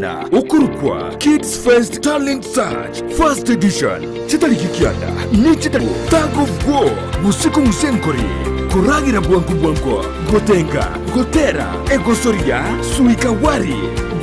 Abana okorokwa Kids Fest Talent Search First Edition, chitariki kianda ne chitaru Tug of War gose kong'usa enkori, koragera bwango bwango, gotenga, gotera, egosoria, suika wari,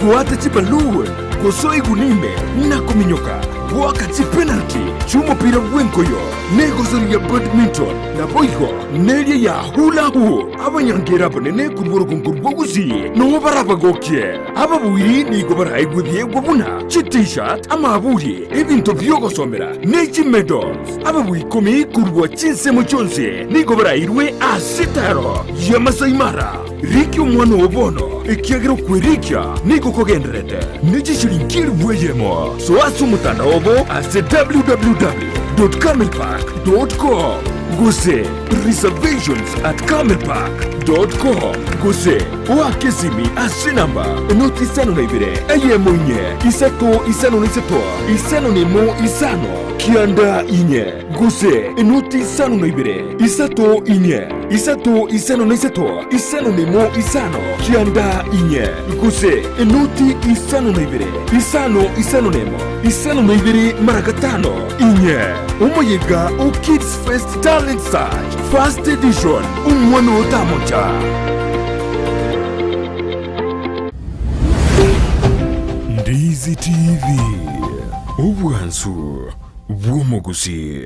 goata chiballoon, gosoa eguni ime na kominyoka, goaka chipenalty chi'omopira bw'enkoyo, na egosoria badminton, naboigo neria ya hula hoop. Abanyangera abanene korwa orogongo rwa Gusii noo barabagokie. Ababuiri nigo baraegwe ebiegwa buna chi-T-shirt, amaaburi, ebinto bi'ogosomera, ne chi-medals. Ababui ikomi korwa chinsemo chionsi nigo barairwe ase etaaro ya Masai Mara. Rikia omwana oo bono, ekiagera okwerikia nigo kogendererete ne chishilingi elifu eyemo. Soa ase omotandao obo ase www.camelpark.com gose reservations@camelpark.com gose Oake esimi ase enamba enoti 52 eyemo inye isato isano na isato isano na emo isano kianda inye gose enoti 52 isato inye isato isano na isato isano na emo isano kianda inye gose enoti 52 isano isano na emo isano na ibere mara gatano inye. Omoyega o Kids Fest Talent Search First Edition, Omwana otamocha. Ndizi TV, obwansu bw'omogusii.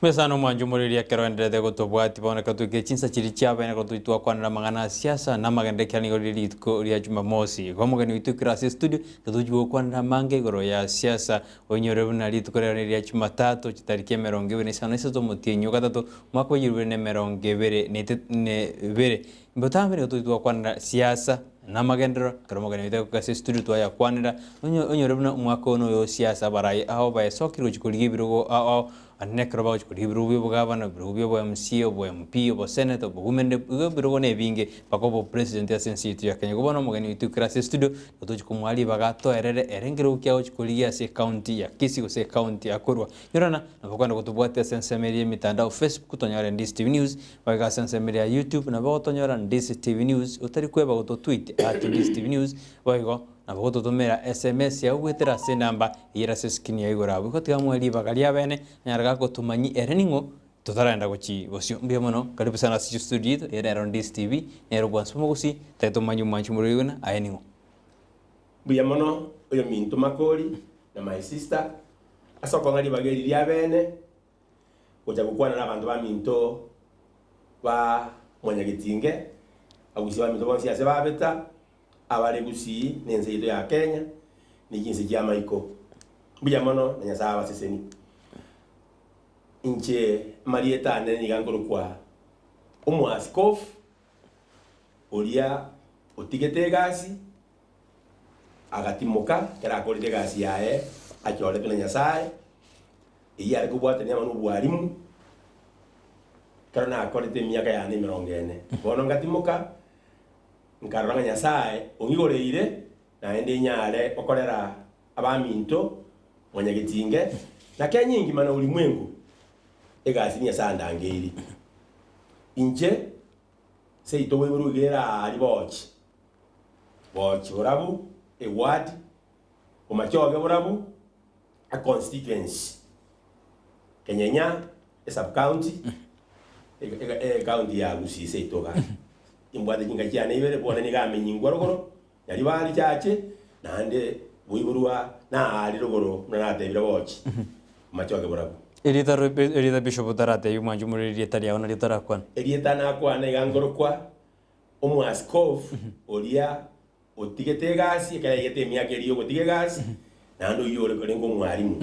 Mesano omwancho omoreri ekero oenderete gotobwati bono ekero toikire chinsa chiria chiabeene ekero tochi twakwanera amang'ana a siasa na amagendo ekiagera nigo rire rituko ria Jumamosi. Igo omogeni oito oikire ase estudio totochi gokwanera amange igoro ya siasa oinyore buna rituko rero neria Jumatatu chitariki emerongo ebere na isano na isato omotienyi o gatato omwaka wa elifu ibere na emerongo ebere na ete na ebere. Botambe nigo tochi twakwanera siasa na amagenderero ekero omogeni oito agoika ase estudio twayakwanera onye onyore buna omwaka oyo noyo o siasa abarai ao baesokire gochia korigia ebirogo ao ao Naende ekero bagochia korigia ebirogo bia obogavana, ebirogo bia obo MCA, obo MP, obo senator, obo women rep, igo ebirogo na ebinge mpaka obo president ase ense yaito ya Kenya. Igo bono omogeni oito ekero ase estudio, nigo togochia komoa ribaga atoerere ere nkerogo ki agochia korigia ase ecounty ya Kisii gose ecounty akorwa. Nyorana, nabo okogenda gotobwatia ase ensemo eria ya emitandao Facebook tonyore Ndisi TV News, boigo ase ensemo eria ya YouTube nabo ogotonyora Ndisi TV News, otari kweba gototweet at Ndisi TV News, boigo Nabo gototomera sms yao goetera ase enamba eyere ase eskrini ya igoro abwo. Igo tiga moe ribaga riabene anyare gagotomanyi ere ning'o totaragenda gochi bosio. Mbuya mono, karibu sana ase chistudio yaito eye nero Ndisi TV, nero Bwansi Bw'Omogusii, tari tomanye omwanchi omorweri buna aye ning'o. Mbuya mono oyominto Makori na my sister ase okong'a ribaga eri riabene gocha gokwana nabanto baminto ba mwanyagetinge, agusie baminto bonsi ase babeta. Abare gusii nense yaito ya Kenya ne chinse chi'amaiko. Mbuya mono na Nyasae abaseseni. Inche amarieta ane niga nkorokwa Omoaskofu oria otigete egasi agatimoka ekero akorete egasi yaye achoretwe na Nyasae, eyio are kobwatania amo na obwarimu, ekero nakorete emiaka yane emerongo ene. Bono ngatimoka. Nkarora ng'a Nyasae ong'igoreire, naende inyare gokorera abaminto mwanyagetinge, na Kenya engima na ulimwengu egasi Nyasae andangeirie. Inche seito boiborwe iga ere aaria bochi, bochi borabu, eward, bomachoge borabu, econstituency, Kenyenya, esub county, ecounty ya Gusii seito igaa. Nimbwate chinka chiane ibere, bono nigo amenyingwa rogoro, Nyaribari chache, naende boiborwa naari rogoro buna natebire gochi amachoge borabu. Erieta erieta Bishop otaratebia omwanchi omorero erieta riao nario otarakwana. Erieta nakwana iga nkorokwa Omoaskofu oria otigete egasi ekero aigete emiaka eria yogotiga egasi, naende oyio ore orenge omwalimu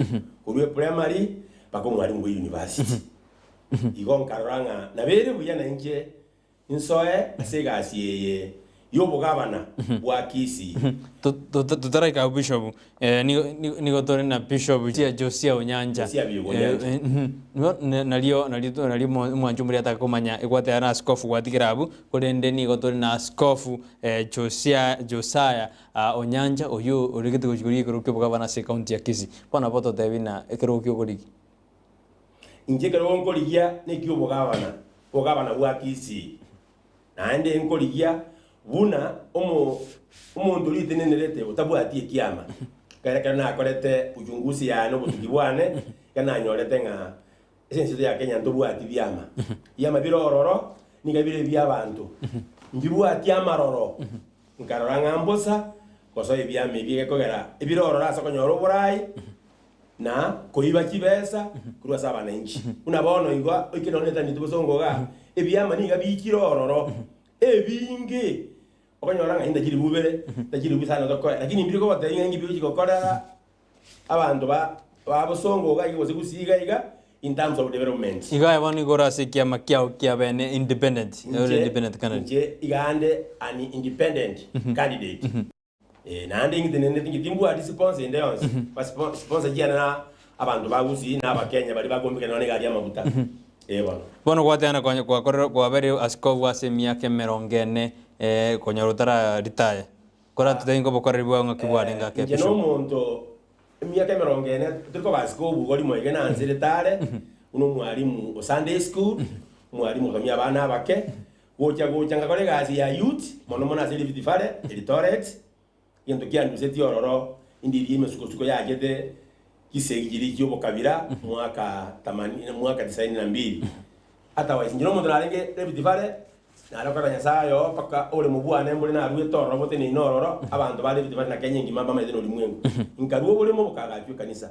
korwa eprimary mpaka omwalimu bwe university. Igo nkarora ng'a nabo ere buya nainche Nsoe ase egasi eye y'obogabana bwa Kisii. Totaraika abwo Bishop, nigo tore na Bishop Josia Onyancha. Josia Biugo Onyancha. Nario nario omwancho omoria atake komanya egwatera na askofu gwatigera abwo, korende nigo tore na askofu Josia Josiah Onyancha oyio oregete gochia korigia ekerogo kia obogabana ase ecounty ya Kisii. Bono nabo totebi ng'a ekerogo kia okorigia. Inche ekerogo nkorigia neki'obogabana, obogabana bwa Kisii. Naende nkorigia buna omo omonto ritenenerete otabwati ekiama. Ekero ekero nakorete uchunguzi yane obotuki bwane, iga nanyorete ng'a ase ense ya Kenya ntobwati biama. Biama bire ororo niga bire ebi'abanto, mbibwati amaroro. Nkarora ng'a mbosa gosoa ebiama ebi egekogera ebire ororo ase okonyora oborai na koiba chibesa korwa ase abananchi. Buna bono igo oike nonya netani bosongo igaa, ebiama niga biikire ororo ebinge, okonyora ng'a inda chiribu ibere, inda chiribu isano tokoe, lakini mbiri kogotebia ng'a inki bigochi gokorera abanto ba ba bosongo iga iga gose gusii iga iga in terms of development. Iga aye bono igo ore ase ekiama kiao kia bene independent, ore Inche independent candidate. inche iga nde an independent candidate. Eh, naende ing'itenenete inche timbwati sponsor ende yonsi, ba spo- sponsor chiane na abanto ba Gusii na Abakenya baria bakombekera nonya na egari y'amaguta. Eh bono. Bono gwateana konya gwakorire kwabeire askofu ase emiaka emerongo ene eh, konyora otara retire. Koratotebie nkobokoreri bwao ng'aki bwarenge ake Inche Bishop? nomonto emiaka emerongo ene tori koba askofu igo rimo iga nanserete are, buna omwalimu o Sunday school, omwalimu osomia abana abake, Gocha gocha ngakora egasi ya youth, mono mono ase Rift Valley, Eldoret, egento kiandusetie ororo indiria emesukosuko yachete chisegi chiria chi'obokabira mwaka tamani mwaka tisaini na mbili. Otherwise inche nomonto narenge Rift Valley, nare gokora Nyasaye oo mpaka oboremo bwane mbore naruete ororo boteneine ororo, abanto ba Rift Valley na Kenya engima mbamaete norimwengu. Nkarua oboremo bokagachwa ekanisa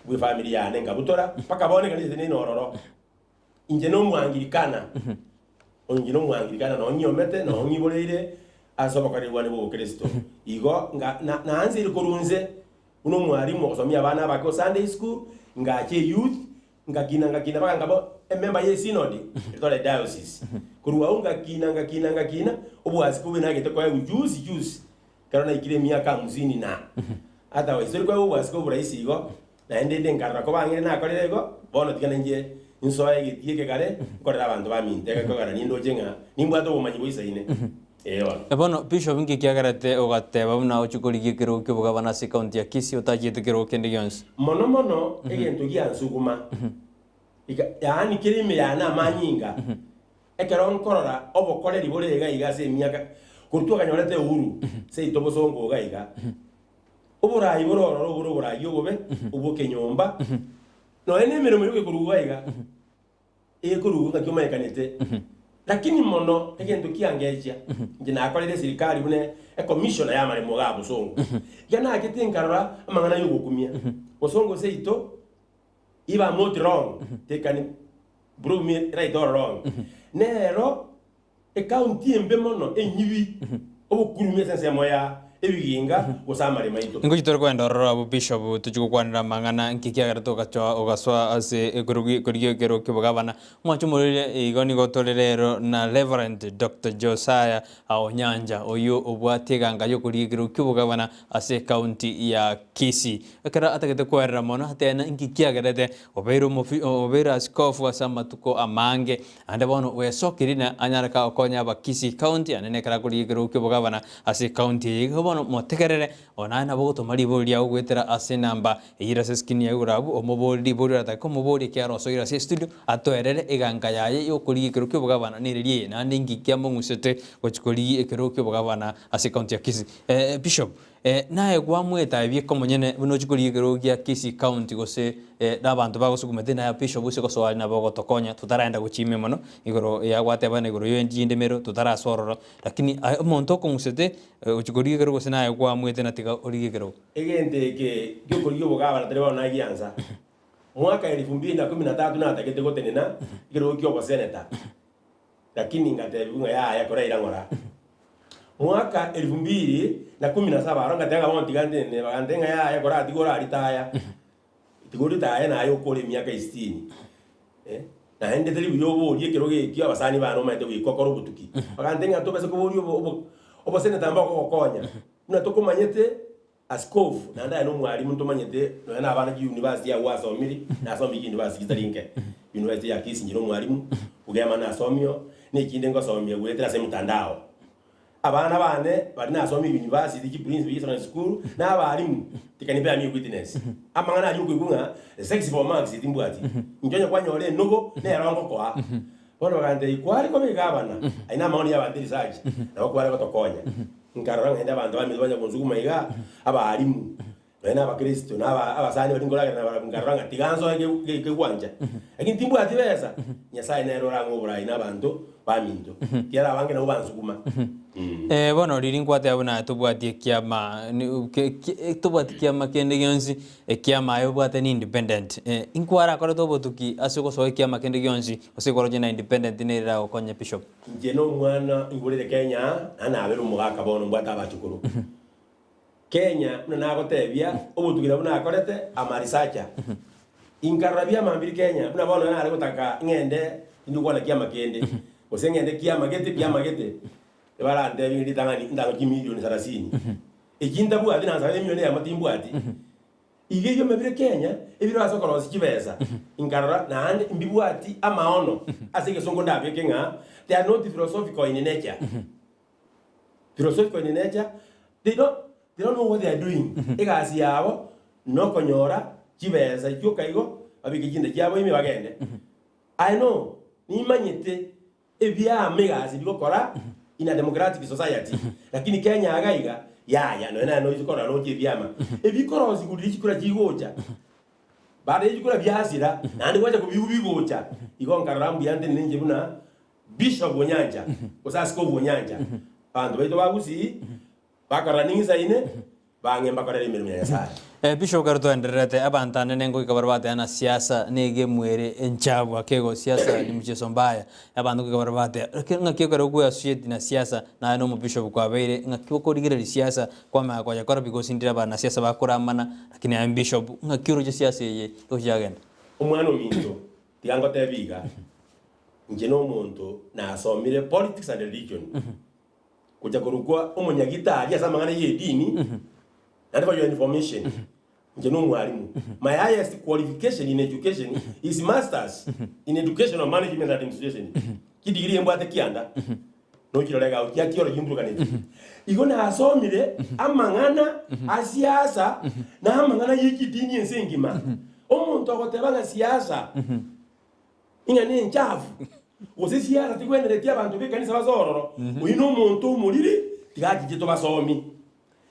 bw'efamiri yane nkabutora, mpaka bono ekanisa eteneine ororo. Inche nomwangirikana, inche nomwangirikana nonye nyiomete, nonye nyiboreire ase obokoreri bwane bw'obokristo. Igo nga na naanseire korwa inse buna omwalimu ogosomia abana abake o Sunday school, ngacha eyouth, ngakina ngakina mpaka nkaba emember ye synod, etore diocese. Korwa agwo ngakina ngakina ngakina, obwasiko obe nagete koegwa juzi juzi, ekero naikire emiaka hamsini na. Otherwise tori koegwa obwasiko oborahisi igo, Naende inde nkarora kobang'ire nakorire igo, bono tiga nainche nsoe egetii eke kare, nkorere abanto baminto, egekogera nindoche ng'a nimbwate obomanyi boisaine. Ee bono. Na bono Bishop inki kiagerete ogateba buna ochie korigia ekerogo ki'obogabana ase ecounty ya Kisii otachiete kerogo kende gionsi? Mono mono egento giansuguma, ika yaani kere ime yane amanyinga, ekero nkorora obokoreri bore iga iga ase emiaka, korwa twakanyorete uhuru, seito bosongo iga iga. Oboraai bore ororo obore oboraai obobe obw'ekenyomba, nonya nemeremo y'ogekorugwa iga, egekorugwa ng'aki omanyekanete. Lakini mono egento kiangechia, inche nakorire esirikari buna ecommissioner y'amaremo igaa bosongo. Iga nachete nkarora amang'ana y'ogokumia, bosongo seito, if I'm not wrong, they can prove me right or wrong, nero Ekaunti embe mono enyibi, obokurumi ase ensemo ya ebiginga gose amaremo aito. Ingochi tore kogenda ororo abwo Bishop tochie gokwanera amang'ana nki kiagera togachoa ogasoa ase ekorogi korigia ekero ki'obogabana. Omwancho omorwaire igo nigo tore rero na Reverend Doctor Josiah Onyancha oyio obwate eganga y'okorigia ekero ki'obogabana ase ekaunti ya Kisii. Ekero atagete koerera mono atena inki kiagerete obeire omofi obeire askofu ase amatuko amange Naende bono bwesokirie na anyare gokonya Abakisii County, naende nekero akorigia ekerogo ki'obogabana ase ecounty eye. Igo bono motegerere, oo naye nabo ogotoma ribori riao goetera ase enamba eyio ere ase escreen yago igoro abwo, omoborie ribori oratake komoboria ekiagera osoire ase estudio, atoerere eganka yaye y'okorigia ekerogo ki'obogabana nereri eye, naende inki kiamong'usete gochia korigia ekerogo ki'obogabana ase ecounty ya Kisii. Bishop, Naye kwamwetaebia komonyene buna ochie korigia ekerogo gia Kisii County gose nabanto bagosugumete naye Bishop gose gosoa aria nabo ogotokonya totaraenda gochia ime mono igoro ya gwatebana igoro ye chindemero totarasoa ororo lakini aye omonto okong'usete gochia korigia ekerogo gose naye kwamwete na tiga origie ekerogo. Egento eke giokorigia obogabana tari bono nagiansa. Mwaka elfu mbili na kumi na tatu natagete gotenena ekerogo kia oboseneta Lakini ngatebigwa ng'a yaya koraira ng'ora. Mwaka elfu mbili na kumi na saba aro ngateba ng'a bono tiga ntenene, bagantebia ng'a yaya koratiga oraritaya, tiga oritaya naye okore emiaka isitini eh. Naende teri buya oborie ekerogo ekio abasani bane omanyete goika okore obotuki. Bagantebia ng'a tobase koboria obo obo oboseneta mbogogokonya. Buna tokomanyete askofu naende aye nomwalimu ntomanyete nonya na abana chiuniversity agwo asomiri, nasomire chiuniversity chitari nke. University ya Kisii inche nomwalimu, Bugema nasomio, na echinde ngosomia goetera ase emtandao. Abana bane baria nasomire university chi Prince Secondary School na abalimu tikanipea me witness. Amang'ana aria okoigwa ng'a sex for marks timbwati. Inche onye kwanyora enogo nero ngokoa. Bono bagantebia kware koba egavana ayio namaoni y'abanto research nabo kware gotokonya. Nkarora ng'a naende abanto bamino banya gonsuguma igaa abalimu Nonya na abakristo na aba abasani baria nkoragera nabarabwo nkarora ng'a tiga nsoe ke ke kegwancha. Lakini timbwati besa, Nyasaye nere orang'e oborai na abanto baminto, ekiagera abange nabwo bansuguma. Eh, bono riria nkwateba buna tobwati ekiama ni ke ki tobwati kiama kende gionsi, ekiama aye obwate ni independent. Eh, inkwarakorete obotuki ase ogosoa ekiama kende gionsi, gose kworoche na independent nere eragokonye bishop? Inche na omwana oiborete Kenya aa, naende nabere omogaka bono mbwate abachukuru. Kenya, buna nagotebia, obotuki nabwo nakorete, ama researcher. Inkarora biama mbiri Kenya, buna bono nare gotaka ng'ende tindi gokwana kiama kende, gose ng'ende kiama gete kiama gete, ebarantebie ng'a ritang'ani ntango chimilioni sarasini. Eki ntabwati nansabete emilioni eyemo timbwati. Iga ebioma bire Kenya, ebire ase okorosia chibesa, inkarora naende mbibwati amaono ase egesongo ndabeke ng'a they are not philosophical in nature. Philosophical in nature, they don't, they don't know what they are doing. Egasi yabo nokonyora chibesa chioka igo, babeke chinda chiabo ime bagende. I know, nimanyete ebiama egasi bigokora in a democratic society, lakini Kenya iga iga, yaya, nonya naye noise korora noche ebiama. Ebikorosigwa riria chikura chigocha, baada ye chikura biasira, naende gwacha kobigwa bigocha, igo nkarora mbuya ntenene inche buna Bishop Onyancha, gose Askofu Onyancha, abanto baito ba Gusii bakarora ning'isaine, bang'e mbakorere emeremo ya Nyasae. Eh, Bishop ekero twaendererete, abanto anene ngoika bare bateba na siasa nigo emwere enchabu ake igo siasa ni mchezo mbaya. Abanto ngoika bare bateba, lakini ng'aki ekero okwe-associate na siasa, naye na omobishop kwabeire, ng'aki okorigereria siasa, kwamanya koyekora because ndire abanasiasa bakoramana, lakini aye bishop, ng'aki oroche siasa eye gochia yagenda? Omwana ominto, tiga ngotebie iga, Inche nomonto nasomire politics and religion, gocha korokwa omonyagitari ase amang'ana y'edini, naende for your information, inche nomwalimu. My highest qualification in education is masters in educational management and administration. Chidigiri embwate kianda, nochirore iga chia theology mburukaneti. Igo nasomire amang'ana a siasa na amang'ana ye chidini ense engima. Omonto ogoteba ng'a siasa Ing'a nenchafu, gose siasa tigwenereti abanto b'ekanisa base ororo, oyio nomonto omoriri, tiga achiche tobasomi.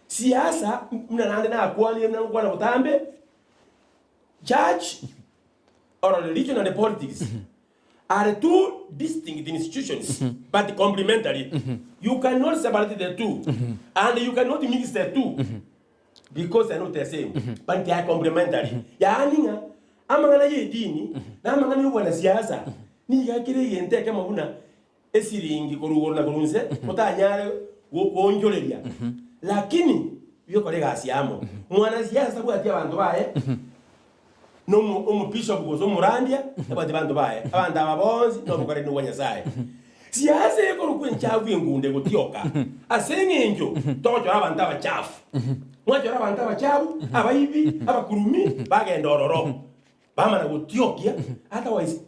Siasa, buna naende nakwanire buna ngokwana botambe, church or religion and politics are two distinct institutions but complementary. You cannot separate the two and you cannot mix the two. Because they are not the same, but they are complementary. Yaani ng'a amang'ana y'edini na amang'ana y'obwanasiasa nigo akere egento ekemo buna esiringi korwa igoro na korwa inse otanyare go- goonchoreria. Lakini bigokora egasi amo. Mwanasiasa tabwati abanto baye na omo omobishop gose omorandia tabwati banto baye. Abanto aba bonsi nobokoreri nobwa Nyasaye. Siasa ekorokwa enchafu engunde gotioka ase eng'encho togochora abanto abachafu. Mwachora abanto abachafu, abaibi, abakurumi, bagenda ororo. Bamana gotiokia, otherwise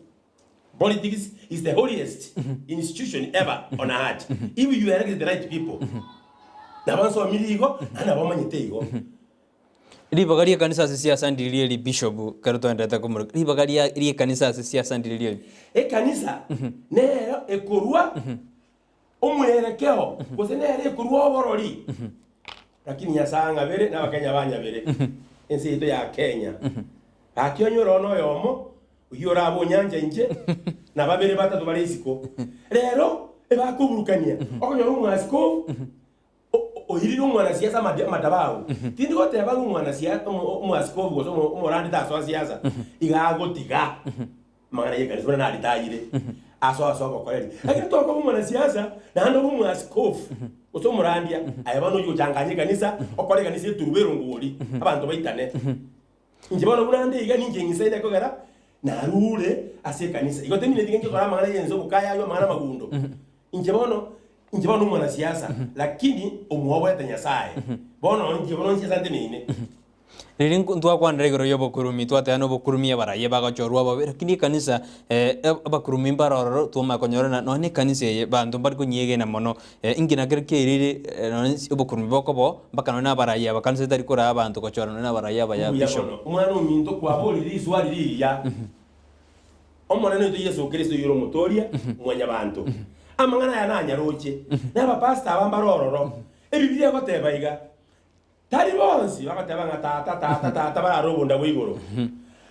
politics is the holiest institution ever on earth if you elect the right people. Nabo nsomire igo, naende nabo omanyete igo. Ribaga ri'ekanisa ase siasa ndiri eri bishop ekero twaenderete komoroka ribaga ria ri'ekanisa ase siasa ndiri eri. Ekanisa nero ekorua omwerekeo gose nero ekorua oborori lakini Nyasae ang'abere na abakenya banyabere ense yaito ya Kenya. Gaki onye ore one oyomo oyio orabe onyancha inche na babere batato bare isiko. Rero ebakoburukania okonyora omwasikofu Oirire omwanasiasa amadhabahu. Tindi goteba ng'a omwanasiasa omoaskofu gose omorandi tasoa siasa, iga agotiga amang'ana y'ekanisa buna naritayire asoe ase obokoreri. Lakini tokoba omwanasiasa naende obe omoaskofu gose omorandia, aye bono oyio gochanganya ekanisa, okore ekanisa eturube erongori, abanto baitane. Inche bono buna nde iga ninche ng'isaine ekogera. Narure ase ekanisa. Igo temineti ng'a inche nkore amang'ana y'ense obokaya aywo amang'ana amagundo. Inche bono, inche bono nomwanasiasa, lakini omwoboete Nyasaye. Bono inche bono nsiasa nteneine. Riria ntwakwanera igoro y'obokurumi, twateba na obokurumi abaraia bagochorwa ababe, lakini ekanisa abakurumi mbare ororo twamanya konyorana nonya na ekanisa eye banto mbari konyiegena mono. Inki nakero kiairire nonya nsi obokurumi bokoba oo, mpaka nonya na abaraia aba kanisa etari koraa abanto gochora nonya na abaraia abaya Mbuya bishop. mono, omwana ominto kwaborire riswali rigiya. Omonene oito Yeso Kristo oyore Omotoria mwanyabanto. Amang'ana aya nanyaroche, na abapastor aba mbare ororo. Ebibilia egoteba iga, Tari bonsi bagoteba ng'a Tata, Tata, Tata barare obonda bwa igoro.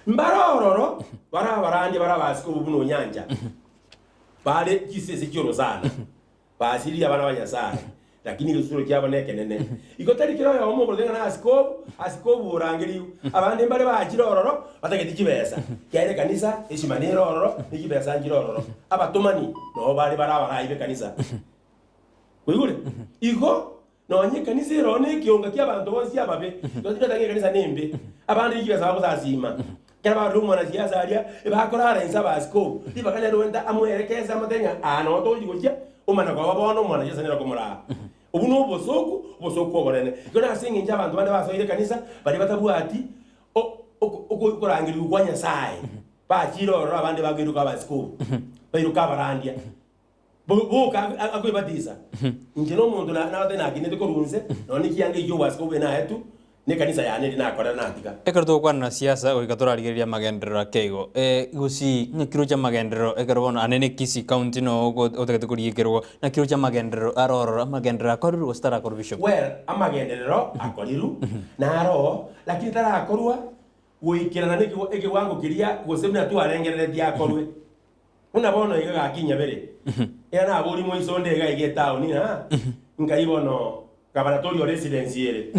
Mbare ororo bare abarandia bare abasike obo buna onyancha, bare chisese chi'orosana, basiririe abana ba Nyasae, lakini egesusuro kiabo nekenene. Igo tari kera oyomo okoroteba ng'a nasike obo, asike obo orangerigwe. Abande mbare bachire ororo batageti chibesa, ekiagera ekanisa esima nere ororo, ne chibesa nchire ororo. Abatomani nabo bare bare abarai b'ekanisa. Kwaigure? Igo Nonya ekanisa eroo nekionga ki'abanto bonsi ababe, igo tibwete ng'a ekanisa nembe. Abande nigo chibesa bagosasiima. Ekero barorire omwanasiasa aria, ebakorara inse abasikobu, ribaga nere ogente amwerekese amotebie ng'a aa noo togochia gochia, omana koba bono omwanasiasa nere okomoraa. Obwo nobosoku, obosoku obonene. Igo nase eng'encho abanto bande basoire ekanisa, baria batabwati o- oko- oko okorangerigwa kwa Nyasaye, bachire ororo abande bakoiroka abasikobu, bairoka abarandia. Boka akoibatisa. Inche nomonto nagote nakinete korwa inse, nonya nekianga ekio obwasike obe naetwe, nekanisa yane eria nakorera natiga. Ekero togokwana na siasa goika torarigererie amagenderero ake igo. Gusii, ng'aki roche amagenderero ekero bono ane ne Kisii county noo otagete korigia ekerogo, naki roche amagenderero aro ororo, amagenderero akorirwe gose tarakorwa Bishop? Well, amagenderero akorirwe, naro, lakini tarakorwa goikerana na ekewango keria gose buna twarengereretie akorwe. Buna bono iga gaki nyabere, ere naborie moiso onde iga iga etaoni ng'a nkai bono gabanatori residence ere.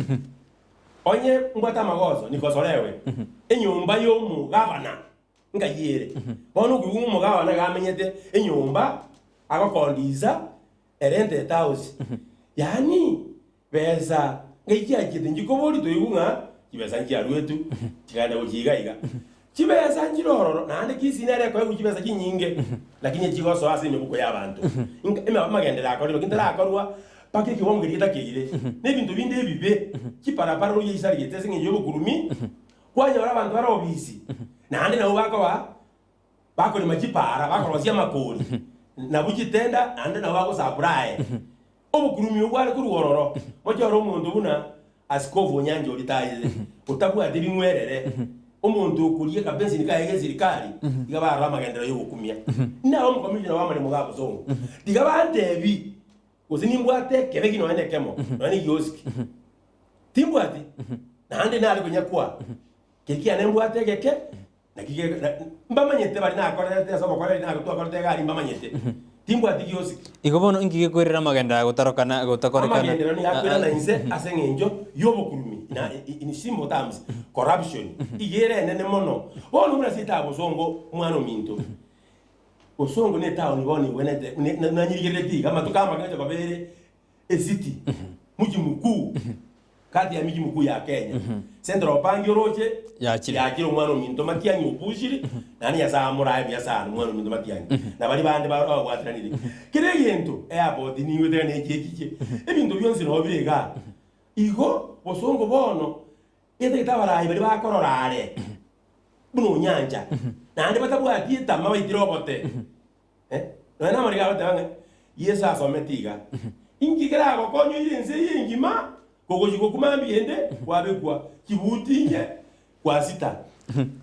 Onye mbwate amagoso nikosorewe, enyomba y'omogavana nkai ere. Bono okoigwa ng'a omogavana iga amenyete enyomba agokondisa erented house, yaani Besa ngai chiachete nchikobori toigwe ng'a chibesa nchiaruetwe chikaenda gochia iga iga. Chibesa nchire ororo naende Kisii nere ekoegwa chibesa chinyinge lakini echigosoa ase emebuko y'abanto. Inka ime amagenderero akorirwe lakini tarakorwa mpaka ekiwango keria getakeire. Na ebinto binde ebibe, chiparapara roria chisarigete ase eng'encho y'obokurumi, kwanyora abanto bare obisi naende nabo bakoba bakorema chipaara, bakorosia amakori, nabwo chitenda naende nabo bagosupply. Obokurumi obwo bware korwa ororo, mochore omonto buna Askofu Onyancha oria tayete, otabwati ring'werere, omonto okoria ekapenseni kaye g'esirikari, tiga barore amagenderero y'ogokumia. Inaba omokomishona bw'amaremo ga bosongo, tiga bantebi gose nimbwate ekebe ki nonya nekemo, nonya negiosiki. Timbwati, naende nare konyakwa, keri kiane mbwate egeke, Naki ge- na- mbamanyete baria nakorerete ase obokoreri na twakorete egari mbamanyete. Timbwati giosi. Igo bono inki gekwerera amagendo aya gotarokana gotakorekana? Amagenderero nigo akwerana inse ase eng'encho y'obokurumi na in simple terms corruption iga ere enene mono. Bono buna ase etabosongo omwana ominto, bosongo ne etown bono igwenete ne- na- nanyirigereretie iga amatuko amake ngocha koba ere Esiti, mji mkuu kati ya miji mkuu ya Kenya. Central Bank oroche Yachire. yachire omwana ominto Matiang'i obushire naende Nyasaye amorae buya sana omwana ominto Matiang'i na baria bande babwatiranire. Kera egento airport nigo etega ne echiechiche ebinto bionsi nabo bire igaa. Igo bosongo bono etagete abarai baria bakorora are buna onyancha naende batabwati etama baitire obote. Nonya namariko agoteba ng'a Yeso asomete iga, Inki keragokonye oire ense eye engima, kogochia gokwa mambia ende kwabekwa chibuti inye kwa sita?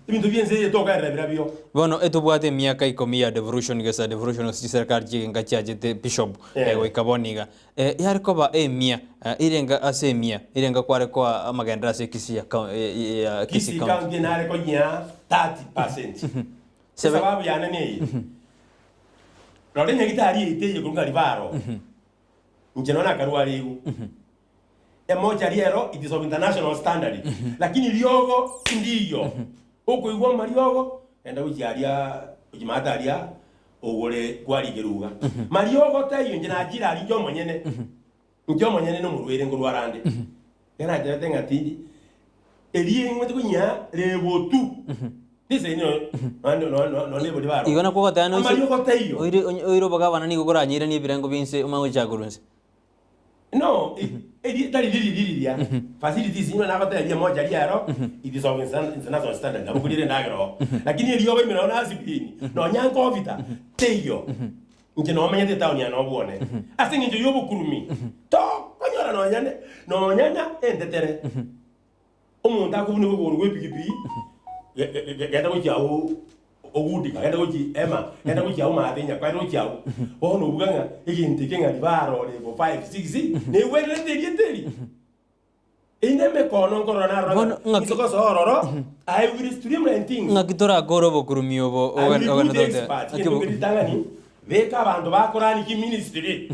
Ebinto bi'ense eye tokaerera birabio. Bono etobwate emiaka ikomi ya devolution gesa devolution gose chiserikari chi'egenka chiachete bishop goika bono iga. Yare koba emia irenga ase emia irenga kware koa amagenderero ase Kisii ya ya Kisii Kisii county. County nare konyia 30%. Esababu yane neye, Rora enyagitari yaito eye korwa ng'a ribaro, inche nonya nakarwarigwe, emochari ero it is of international standard, lakini riogo ndiyo, okoigwa amariogo, genda gochia aria gochia maate aria ogore kwarigerwa iga. Mariogo taiyo inche nachire aria inche omonyene, inche omonyene nomorwaire nkorwara ande, ekero nacherete ng'a tindi, erio ing'wete konyia rebotu. Risaini no no no no nebori baro. Igo nakwo ogoteba noise Amariogo taiyo. oire onye oire obogabana nigo koranyeiranie ebirengo bia inse omanye gochaka korwa inse. No, eri tari riri riria facilities inwe nagotebia moja riaro it is of international standard nabo korire endagera oo. Lakini eriogo ime nonye na aspirin nonya nkovita teiyo. Inche nomenyete etown ya nobwone ase eng'encho ya obokurumi tokonyora nonya ne nonya na entetere. Omonto akobuna okogoro gwe epigipigi genda gochia agwo ogundika, genda gochia ema, genda gochia agwo maate nyako, genda gochia agwo. Bono obuga ng'a egento eke ng'a ribarore for five, six, negwenerete erieta eri. Eyio na emekono nkorora narora Bono ng'a ng'aki inse gosoa ororo, I will streamline things. ng'aki torakore obokurumi obo I will ogen recruit ogende tote experts. ng'aki Egento obo keri ritang'ani, beka abanto bakorani chiministry,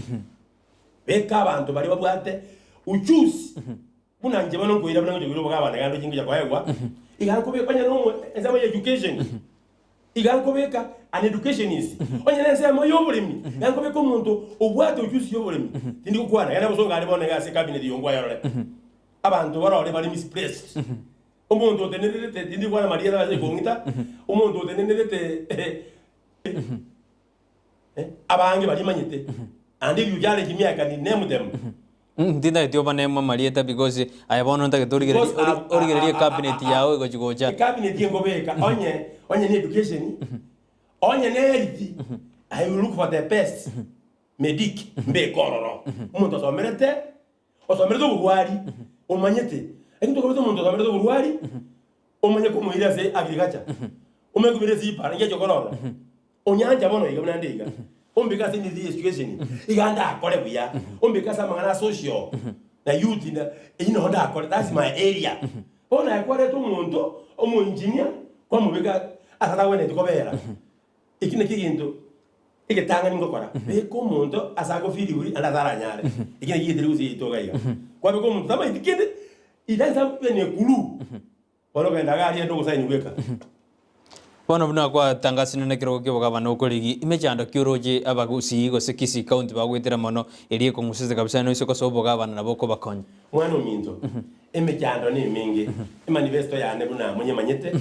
beka abanto baria babwate ujuzi. Buna inche bono nkoira buna ngocha koira obogabana gende oche ngocha koegwa, iga nkobeka onye nomo ensemo ya education, iga nkobeka an educationist, onye na ensemo ya oboremi, iga nkobeka omonto obwate ujuzi ya oboremi. Tindi gokwana, genda bosongo aria bono iga ase ecabinet eye nkwayorore. Abanto barore bare misplaced. Omonto otenenerete, tindi gokwana marieta ase kong'ita, omonto otenenerete abange baria manyete, and if you challenge me I can name them. Tintageti obanemo amarieta because aye bono ntagete origererie Because ori- I've- origererie I- I- ecabinet I- I- yao egochi gocha. Ecabinet enkobeka onye onye ne education onye ne health I will look for the best medic mbeke ororo omonto osomerete osomerete oborwari omanyete ekero tokobeta omonto osomerete oborwari omanye komoira ase agriculture omanye komoira ase ripara nki acha gokora ororo. Onyancha bono iga buna nde iga, ombeke ase emisi ye situation, iga ndakore buya, ombeke ase amang'ana a social na youth na eyio nabo ndakore, that's my area. Bono aye kwareta omonto omoengineer kwamobeka ase atagwenereti kobera, ekio nakio egento egetang'ani ngokora, beka omonto ase agofeel buri naende ase aranyare, ekio nakio egetari gose yaito iga iga. Kwabeka omonto tamaeti kende, he doesn't have even a clue. Bono genda iga aria ende ogosaini bweka. Bono buna gwatangasire nekerogo ki'obogabana okorigi emechando ki oroche abagusii gose Kisii county bagoetera mono eria ekong'usete kabisa noise gosoa obogabana nabo okobakonya. Mwana ominto, emechando nemenge, emanifesto yane buna monyemanyete,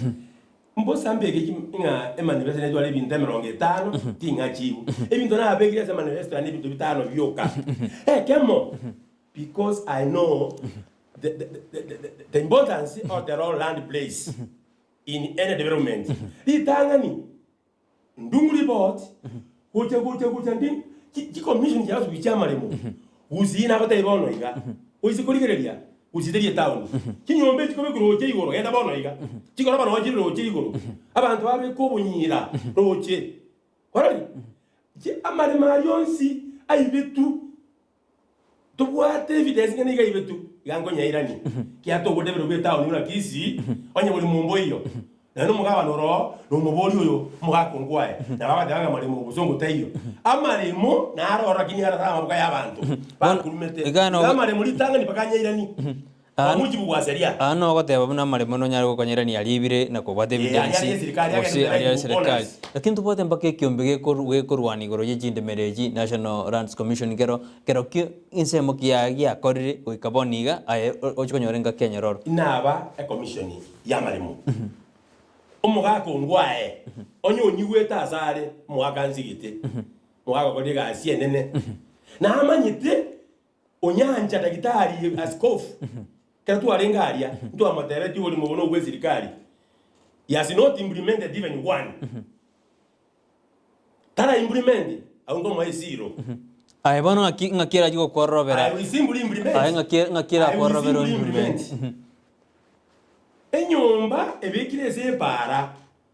mbosa mbeke ki ng'a emanifesto netware ebinto emerongo etano, ting'achibu. Ebinto nabekire ase emanifesto yane ebinto bitano bioka. Ekemo, because I know the, the, the, the, the importance of the role land plays in any development. Ritang'ani, Ndung'u report, gocha gocha gocha ndi chi chi commission chiarasubiri chiamaremo, Gusii nagotebia bono iga, oise korigereria Gusii teri etown. Chinyomba echi chikobekwa roche igoro, genda bono iga, chikoroba noo chire roche igoro, abanto babeka obonyira roche. Kwarorire? Chi amaremo aria onsi aibetu. Tobwate evidence ng'a nigo aibe tu, iga nkonyairanie. Ekiagera togodebera bwa etown buna Kisii, onye bori momboiyo, naende omogabana oro oo, na omobori oyo omogaka onkwaye, nabo agateba ng'a maremo obosongo taiyo. Amaremo naro oro lakini arare amaboko ya abanto bakurumete. Iga no- Iga amaremo ritang'ani mpaka anyairanie. Aa- Kwa mujibu bwa sheria. Aa nogoteba buna amaremo nonyare gokonyerania aria ibire na kobwata Eh, aria evidence aria eserikari, gose agende aria direct eserikari. owners. Lakini tobwate mpaka ekiombe gekoru gekorwana igoro ye chindemero echi National Lands Commission kero kerokio ensemo kiaye giakorire goika bono iga aye oche konyora engaki enyororo. Inaba ecommission y'amaremo. Omogaka ongwae, onye onyigwete asare, omogaka nsigete, omogaka okorire egasi enene, namanyete Onyancha Daktari Askofu, ekero twarenge aria, ntwamotebetie oborimo obo nobwa esirikari. He has not implemented even one. Tara implement, agwo nkomoa esiro. Aye bono ng'aki ng'aki erachie gokwororobera I will simply implement. aye ng'aki ng'aki I will erakororobera simply implement. implement. Enyomba ebekire ase epaara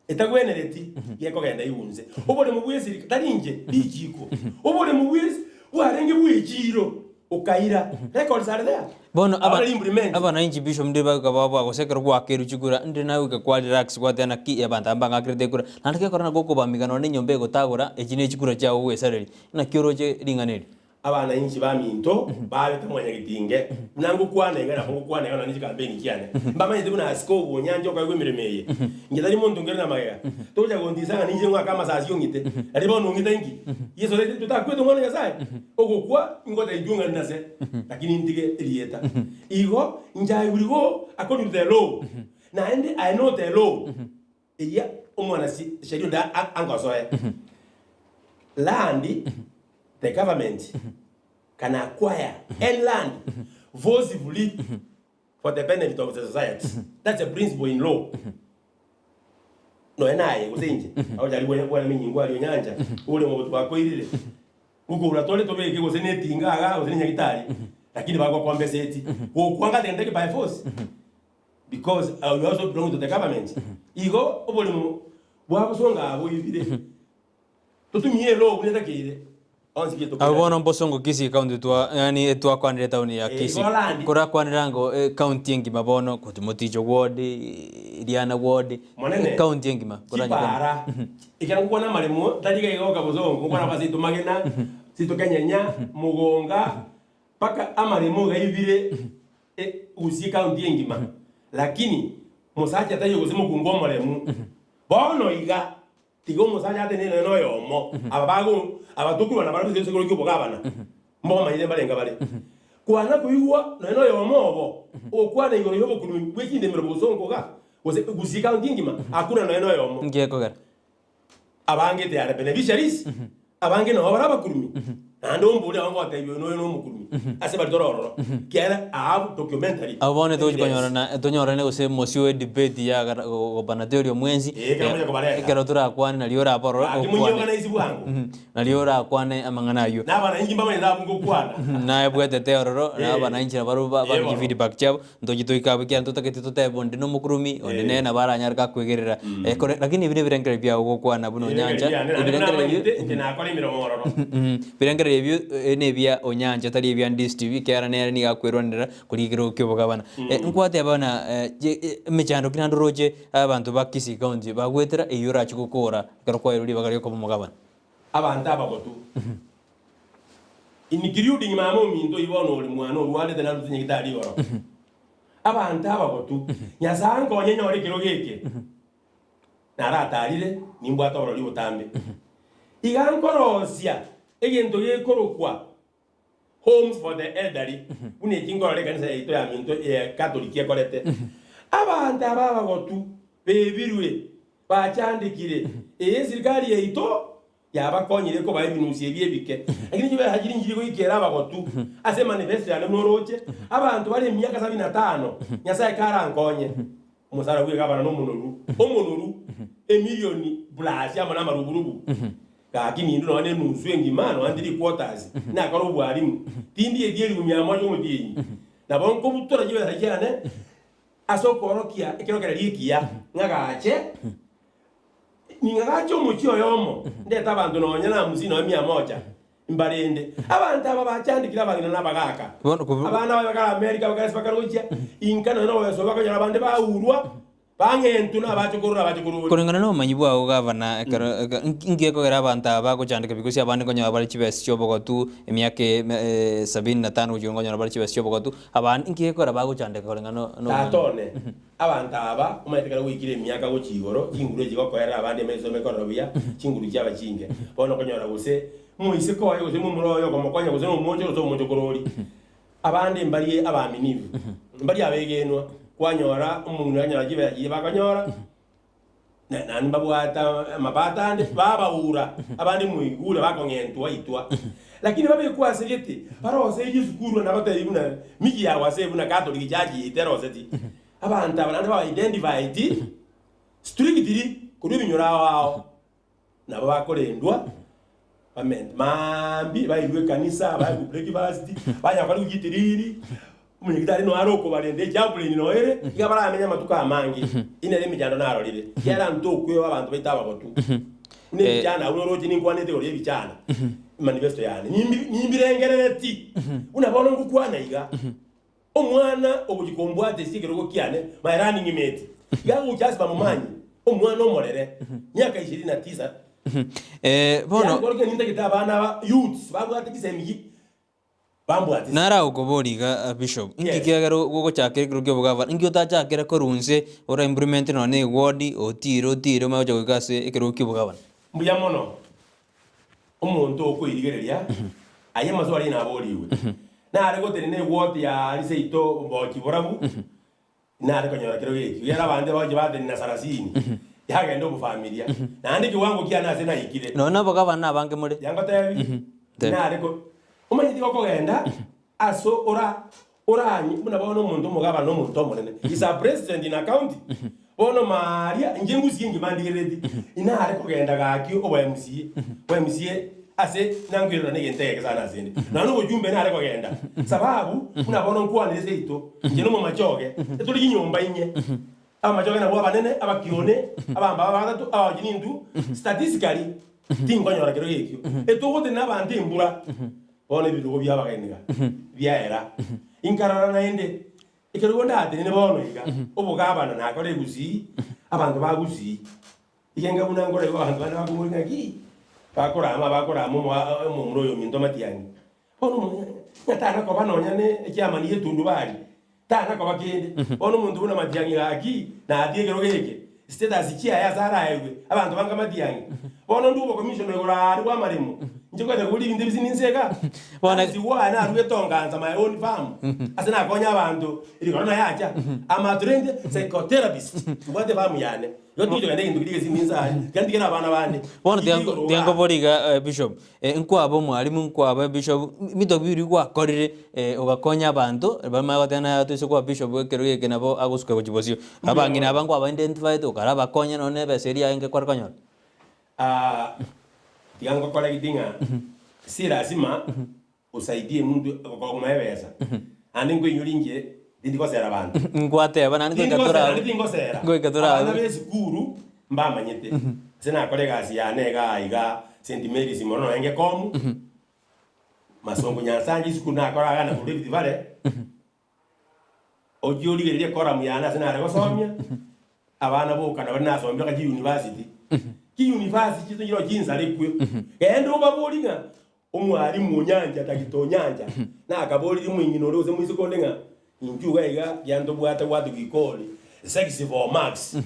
etagwenereti gekogenda igunse. Oboremo bw'esirika, tari inche, richiiko. Oboremo bw'es bwarenge bw'echiiro, okaira. Records are there. Bono aba Abare implement. abananchi bishop ndire bagoika babua gose ekero gwakerwe chikura ndire naye goika kwa relax gwateba naki abanto aba mbang'akerete ekura naende gekora nabo okobamiga nonye na enyomba egotagora echi ne chikura chiago ogwesareria naki oroche ring'ana eri. Abananchi baminto babete mwanyagetinge, buna ngokwana iga nabo ngokwana iga nonya ne chikampeni chiane. Mbamanyete buna askofu onyancha okoegwa emeremo eye. Inche tari monto nkere namagega. Togocha gontisa ng'a ninche ngoake amasasi ong'ite. Nario bono ong'ite inki? Yeso oretire totakwete omwana o Nyasae? Ogokwa ingoteba intwe ng'a nase, lakini ntige erieta. Igo inche I will go according to the law. Naende I know the law. Eyia omwana si sheria onde angosoe. Land the government can acquire any land forcibly for the benefit of the society. That's a principle in law. Nonya naye gose inche, agocha aria bwana bwana menyingo aria onyancha, ore omogotu bakoirire, ngokoura tore tobeke gose ne etinga igaa gose ne nyagitari, lakini bagokompensate, gokwanga tende by force. Because you also belong to the government. Igo oboremo bwa bosongo aa boibire. Totumie elaw buna etakeire. Onsi pi Abwo etokoirania. bono mbosongo Kisii county twa yaani etwakwanire etown ya Eh, Kisii. igo land. Korakwanera ngo eh, county engima bono koti Moticho ward, Riana ward, Monene, county engima koranyekwana. chipara ekero ngokwana amaremo tari iga iga oka bosongo, ngokwana ase seito Magena, seito Kenyenya, Mogonga, Mpaka amaremo iga aibire Gusii county engima lakini mosacha taiyo gose mokungu omoremu. Bono iga tiga omosacha atenene nonya noyomo aba bago aba tokorwana barabwo ase egesekoro kia obogabana mbomanyete mbarenge bare. Kwana koigwa nonya noyomo obo ogokwana igoro ya obokurumi bwe chindemero bosongo iga gose Gusii county engima hakuna nonya noyomo. Nki gekogera? Abange they are beneficiaries, abange nabo bare abakurumi, naende ombori ago ngotebia oyo noyo nomokurumi ase baria tore ororo, ekiagera I have documentary Abwo bono togochi evidence. konyorana tonyorane gose mosio we debate ya gara gobana tori omwensi, Ee, ekero monya kobareta. ekero torakwane nario orabe ororo Gaki okwane. monyiorganize bwango. Nario orakwane amang'ana ayio. Na abananchi mbamanyete abwo ngokwana. Naye bwetete ororo, na Eh. abananchi nabarobwo ba- Eh, baruche bono. feedback chiabo, ntochi toike abwo ekiagera ntotagete totebe onde nomokurumi, onde Eh. nere nabo aranyare gakwegerera. Ekore lakini ebi nebirengererio biago gokwana buna Ebirengererio Onyancha, biane, naende buna ebirengererio amanyete, inche nakora emeremo ororo. Ebirengererio ebio eh, nebia Onyancha tari ebia Ndisi ekiagera nere nigo akwerwanera koria ekerogo kia obogabana. Nkwateba buna emechando ki naende oroche abanto ba Kisii County bagwetera eyio orache gokora ekero kwaeirwe ribaga riokoba omogabana. Abanto abagotu. Including mama ominto oyio bono ore mwana orwarete narute nyagitari igoro. Abanto abagotu, Nyasae ankonye nyore ekerogo eke, naratarire, nimbwate oborori botambe. Iga nkorosia egento gekorokwa Homes for the Elderly, buna eki nkorora ekanisa yaito ya minto ya Catholic ekorete. Abanto aba abagotu bebirwe, bachandekire, eye esirikari yaito yabakonyire kobaa ebinusu ebi ebike. Lakini chibesa chiri nchiri goikera abagotu ase emanifesto yane buna oroche, abanto bare emiaka sabini na tano, Nyasae karankonye, omosara bw'egabana nomonoru, omonoru, emilioni plus amo namaruburubu. Gaki nindwe nonya nenusu engima, nonya three quarters, nakore obwarimu, tindieti elifu mia moja omotienyi. Nabo nkobutora chibesa chiane ase okoorokia ekero keria ekiya, ng'agache, ning'agache omochie oyomo, ndete abanto nonya na hamsini nonya mia moja, mbarende. Abanto aba bachandekire abang'ina na abagaaka, Bono kobu- abana baye bakare Amerika, bakare ase bakare gochia, inka nonya noboyoso bakonyora abande baurwa, Bang'entwe nabache korora abache korora. Koreng'ana nobomanyi bwao gavana, ekero inki gekogera abanto aba bagochandeka pi gose abande nkonyora bare chibesa chi'obogotu emiaka sabini na tano gochia nkonyora bare chibesa chi'obogotu, abande inki gekogera bagochandeka koreng'ana nobomanyi? Tata one, abanto aba omanyete ekero gwaikire emiaka gochia igoro, chinguru echi gokoerera abande emaiso ime korora buya, chinguru chiaba chinke. Bono okonyora gose moiseke oye gose momura oye okomokonya gose nomochoro gose omochokorori. Abande mbarie abaaminifu, mbarie abegenwa, kwanyora omong'ina akanyora chibesa chiria bakonyora, na naende mbabwate amabato ande, babaura, abande moigure bakong'entwa itwa. Lakini babekwe ase gete, baroserie esukuru naende batebi buna miji yago ase buna Catholic church yaito eroseti. Abanto aba naende ba identified strictly korwa ebinyoro ao ao. Nabo bakorendwa bamente maambia, bairwe ekanisa, baegwe breakfast, banya korwa gitiriri, omonyagitari noyo are okobarenda echaplain noyo ere, iga baramenye amatuko amange. Eyio nere emechando narorire, ekiagera ntokweba abanto baito abagotu. Buna ebichana abwo noroche ninkwanete igoro ya ebichana, emanifesto yane, nimbi nimbirengerereti, buna bono ngokwana iga. Omwana ogochia kombwata ase ekerogo kiane, my running mate, iga agocha ase bamomanyi, omwana omorere, miaka ishirini na tisa. Eh, bono Yaani korokio nintagete abana aba youths babwate chisemi ki bambwate ase. Nara okoboria iga ah, Bishop, inki Yes. kiagera gogochakera ekero kia obogavana, inki otachakera korwa inse ora implement nonya na eward, otire otire omanye gocha goika ase ekerogo kia obogavana? Mbuya mono. Omonto okoirigereria aye amaswali aye naborigwe. Nare gotenena egwoti ya aria seito bochi borabu, nare konyora kero geki. Ekiagera abanto bagochia batenena sarasini. Yagenda obofamilia. Naende ekewango kiane ase naikire. Nonya nabogabana abange more. Yangotebi, Tebi. nare ko omanyeti gokogenda ase ora oranye buna bono omonto omogabana na omonto omonene is a president in a county bono maaria inche ngusie engima ndigerereti inare kogenda gaki obo MCA bo MCA ase nankwerora na egento egeke sana asende nonya na obochumbe nare kogenda sababu buna bono nkwanire seito inche na omomachoge etore chinyomba inye Abamachoge nabwo abanene, abakione, abambaba batato, abaochi nintwe, statistically tinkonyora kero gekio. Etogotenena abanto embura, bono ebirogo biabageni iga biaera. Inkarora naende, ekerogo ndatenene bono iga, obogabana nakore egusii, abanto ba Gusii, iga buna nkore igo abanto bande bakoboria ng'aki, bakorama bakorama omoa omomura oyo ominto Matiang'i. Bono omonto ng'a tana koba nonya ne ekiamani gi'etundubari, tana koba kende. Bono omonto buna Matiang'i gaki, natie ekerogo eke, status chiaye ase araegwe, abanto banga Matiang'i. Bono ndue obokomishona igoro aria bw'amaremo, inche kwete kobori ebinto ebisini inse iga. Bono- Ase gwane naruete ongansa my own farm, ase nakonya abanto, rikorona yacha. I'm a trained psychotherapist, mbwate efarm yane. Igo tingocha kogenda egento keria egesini inse aria, tiga ntigere abana bande. Bono Riria igoro tiga igaa. nkobori iga bishop, nkwaba omwalimu, nkwaba bishop, ebinto biria gwakorire ogakonya abanto, bamanye goteba naye toise koba bishop ekero geke nabo agosuka gochia bosio. Abang'ina aba nkwaba identified okarabakonya nonye na ebesa eria yarenge kware konyora. Tiga ngokoregeti ng'a si lazima osaidie omonto okomoa ebesa, naende nkoinyora inche tindi gosera abanto. Nkwateba naende Tindi goika gosera, torabe naende tingosera. goika Abana torabe. b'esukuru mbamanyete, ase nakora egasi yane igaa igaa St Mary's mono nonya ngekomu, Masongo Nyansangi esukuru nakora igaa na Rift Valley, Ochie origererie ekoramu yane ase nare gosomia, abana boka nabo nasombire mpaka chiuniversity. Chiuniversity chiaito nchiroo chinsarekwe. Genda obaborie ng'a omwalimu Onyancha Tagita Onyancha nakaborire omong'ina ore gose moiseke onde ng'a inchuo iga iga kiagera ntobwate what we call sex for marks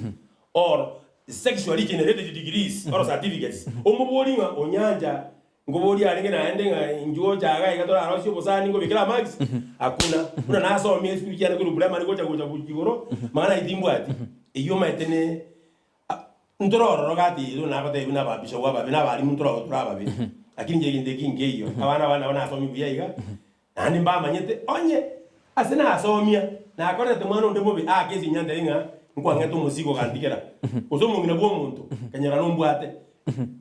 or sexually generated degrees or certificates. Omoborie ng'a Onyancha Nkoboria arenge naende ng'a inchuo oche iga iga torarosie obosani nkobekere amagisi? Hakuna. Buna nasomia esukuru chiane korwa primary gocha gocha gochia igoro, mang'ana ayio timbwati. Eyio omanyete ne ntore ororo gati yaito nagotebia buna ababishop ababe na abalimu ntore ororo tore ababe. Lakini inche egento eki nkeiyo, abana bane nabo nasomia buya iga, naende mbamanyete onye ase nasomia nakorete mwana onde bobe aake esinya ntebi ng'a nkwang'ete omosigo ogantigera, gose omong'ina bwa omonto, nkanyora nombwate.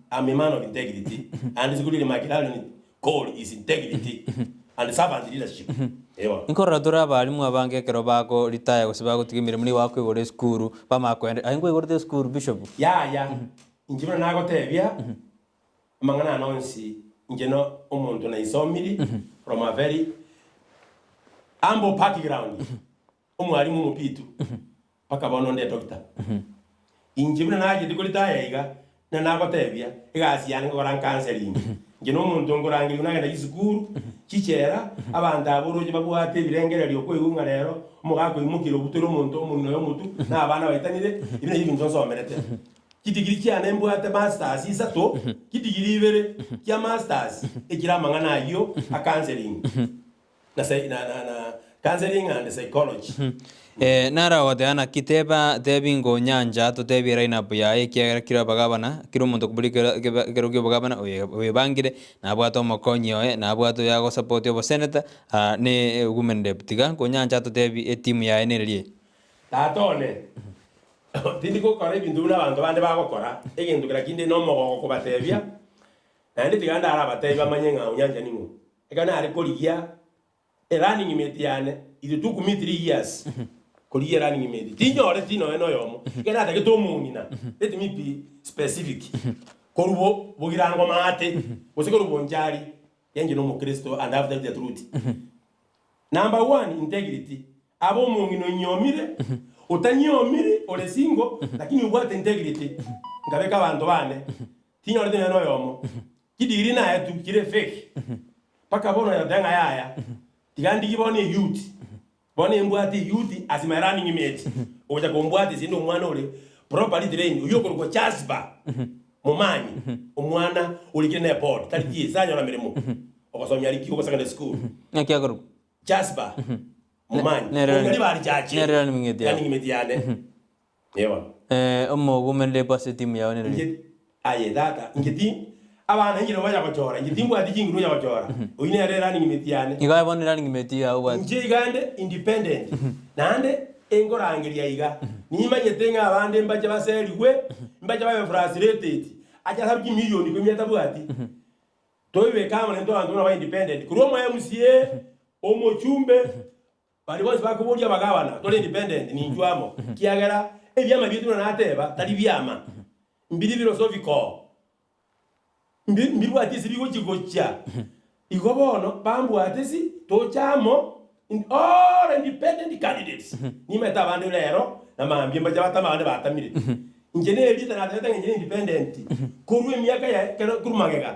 I'm a man of integrity and isiko rire my clarion call is integrity and servant leadership. Ewa. Nkorora tore abalimu abange ekero bako retire gose bagotiga emeremo nigo bakoigora esukuru bamanya koenda aye nkwaigorete esukuru bishop? Yaya, inche buna nagotebia amang'ana ane onsi inche no omonto naisomiri from a very humble background, omwalimu omopitu mpaka bono onde edoctor. Inche buna nachete koritaya iga, buna nagotebia, egasi yane nkogora ncounselling. Inche na omonto nkorangerigwa nagenda chisukuru, chichela, abanto aba oroche babwate ebirengererio okoigwa ng'a rero omogaka oimokire obutore omonto omong'ina oye omotwe, na abana baitanire, ebi nabio ebinto nsomerete. Chidigiri chiane mbwate masters isato, chidigiri ibere chia masters echire amang'ana ayio a counselling. Na psy na na na counselling and psychology. Eh, naro agoteba naki teba tebi ngonyancha totebie lineup yaye ekiagera kira abagabana kira omonto okobori kera keba ekero kia obogabana oye oyebangire nabwate omokonyi oye nabwate oyo agosapoti oboseneta ne women rep tiga nkonyancha totebi etimu yaye nereri eye. Tata one, tindi gokora ebinto buna abanto bande bagokora, egento kera kinde nomogoko kobatebia, naende tiga ndarabatebie bamanye ng'a onyancha ning'o. Ekero nare korigia e running mate yane, it took me 3 years korigia e running mate, tinyoreti nonya na oyomo. Ekero natagete omong'ina, let me be specific, korwa bo bogirango maate, gose korwa bonchari, inche na omokristo and have the truth. Number one, integrity, abe omong'ina onyiomire, otanyiomiri, ore single, lakini obwate integrity, nkabeka abanto bane, tinyoreti nonya na oyomo. Chidigiri naye tu chire fake mpaka bono oyoteba ng'a yaya tiga ndigie bono eyouth bono embwate eyouth as my running mate ogocha kombwata ase inde omwana ore properly trained oywo okorokwa Jasper Momanyi omwana orikire ne board tari TSC tanyora meremo ogosomia arikigwe go secondary school Naki akorokwa? Jasper Momanyi Nere ong'ari bari chache nere running mate yao. running mate yane eeh bono. Eh, omogomenere ase etimu yao nere. Inche aye tata, inche ti abana inche nabo bacha gochora, inche timbwati chinguru ocha gochora, oyio nere running mate yane. Iga aye bono running mate yao obwate. Inche iga nde independent, naende enkorangeria iga, nimanyete ng'a abande mbache baserigwe, mbache babe frustrated, ache asabe chimilion ikomi atabwati. Toibeke amo naintwe abanto buna ba independent, korwa omo MCA, omochumbe, Baria bonsi bakoboria abagabana, Tore independent, ninchwe amo, kiagera ebiama biaito buna nateba, tari biama, mbiri philosophical, mbi mbibwati ase bigochia gochia. Igo bono bambwate ase toche amo in all independent candidates. Nimanyete abande rero na mambia mbache batame abande batamire. Inche nerieta natebete ng'a inche ne independent korwa emiaka ya ekero korwa magega,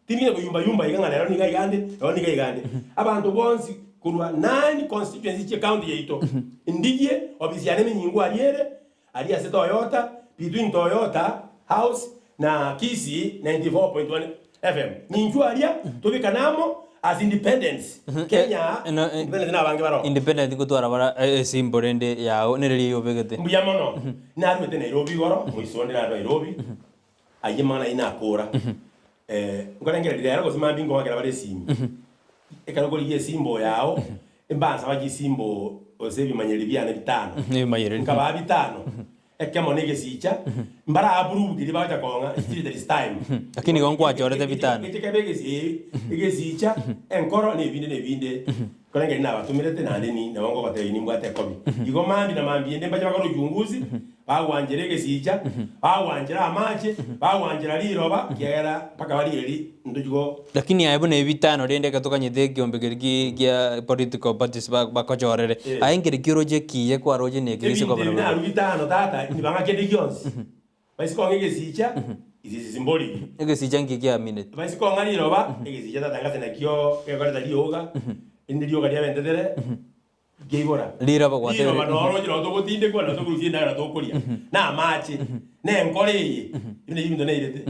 tindi koyumba yumba iga ng'a rero niga iga ande, rero niga iga ande. Abanto bonsi korwa nine constituencies chie county yaito, ndigie ofisi yane emenyingo aria ere, aria ase Toyota, between Toyota house na Kisii 94.1 FM. Ninchwe aria tobekane amo as independents. Kenya independent nabange baroo. Independent gotwara bara esimbo rende yao nere riria obegete. Mbuya mono. Naruete Nairobi igoro, moiso onde narue Nairobi, ayio amang'ana ayio nakora. Nkorengereria rero gose mambia nkoakera bare esimi. Ekero okorigia esimbo yao, mbansaba chisimbo gose ebimanyereri biane bitano. Ebimayereri. Nkabaa bitano, ekemo na egesicha, mbara approve keria bagocha kong'a, still there is time. Lakini igo nkwachorete bitano. Geche kebe egesi egesicha, enkoro na ebinde na ebinde. Koreng'ani nabatomerete naende ni nabo ngogotebia nimbwate ekobi. Igo mambia na mambia ende mbache bakore uchunguzi, bagwanchera egesicha, bagwanchera amache, bagwanchera riroba, ekiagera mpaka barigererie ntochi go. Lakini aye buna ebitano rende ekero tokanyete ekiombe keria ki kia political parties ba bakochorere, Eh. aye nkeri ki oroche ekiya kwaroche na ekegese Ebinto kwabana ebi barobwo? narue bitano tata, nibang'a kende gionsi. Baise kong'a egesicha, it is symbolic. Egesicha nki kiamineti? Baise kong'a riroba, egesicha tata ngase nakio gekoreta rioga, rinde rioga riabentetere, rikaibora. Riroba gwatebire. Riroba noro roche noro togotindekwa, noro tokorusia endagera tokoria, na amache, na enkoro eye, ebi nabio ebinto nairete.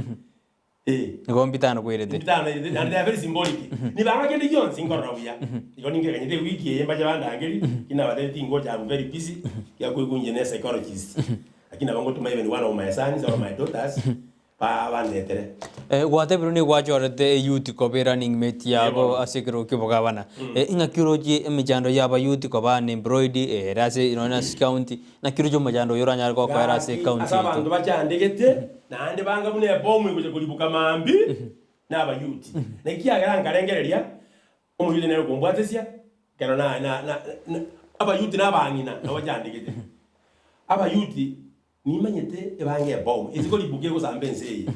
Eh. Igo mbitano kwairete. Mbitano nairete, naende they are very symbolic. Nibang'a kende gionsi nkorora buya. Igo ninkeganyete ewiki eye mbache bandangerie, lakini nabatebirie tingocha am very busy, ekiagera koigwa inche ne psychologist. Lakini nabo ngotoma even one of my sons or my daughters, ba bandetere. Gwatebirwe nigo gwachorete eyouth koba erunning mate yabo Bono. ase ekerogo ki'obogabana. Ing'aki oroche emechando y'abayouth koba unemployed ere ase nonya ase chicounty, naki oroche omochando oyo oranyare gokoera ase Gaki ecounty ase yaito? abanto bachandegete, naende banga buna ebomu egocha koribuka mambia, nabayuti. Na ekiagera nkarengereria, omoyuti nere okombwatesia, ekero na na na na abayuti na abang'ina nabo bachandegete. Abayuti nimanyete ebange ebomu, ase koribuka egosamba ense eye.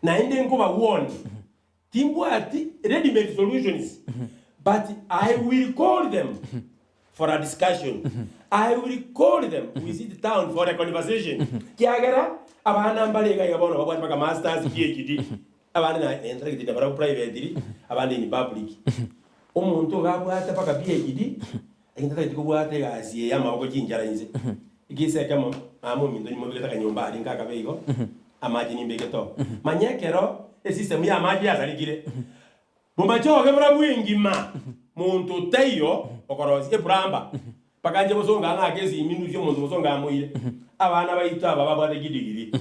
Naende nkobawarn, timbwati ready made solutions, but I will call them for a discussion, I will call them we sit down for a conversation, kiagera abana mbare iga iga bono babwate mpaka masters, PhD, abande na nentagete nabarabwo privately, abande in public. Omonto iga abwate mpaka PhD, lakini tatageti kobwata egasi eye ya amaboko chinchara inse. Egese ekemo, mama ominto nimobegete akanyomba aria nkakabe igo, amache nimbegete oo. Manya ekero esystem ya amache yasarekire, Bomachoge bora bw'engima, monto taiyo okorosia eplumber, mpaka inche bosongo ang'ake esimi ndusie omonto bosongo amoire. Abana baito aba babwate chidigiri,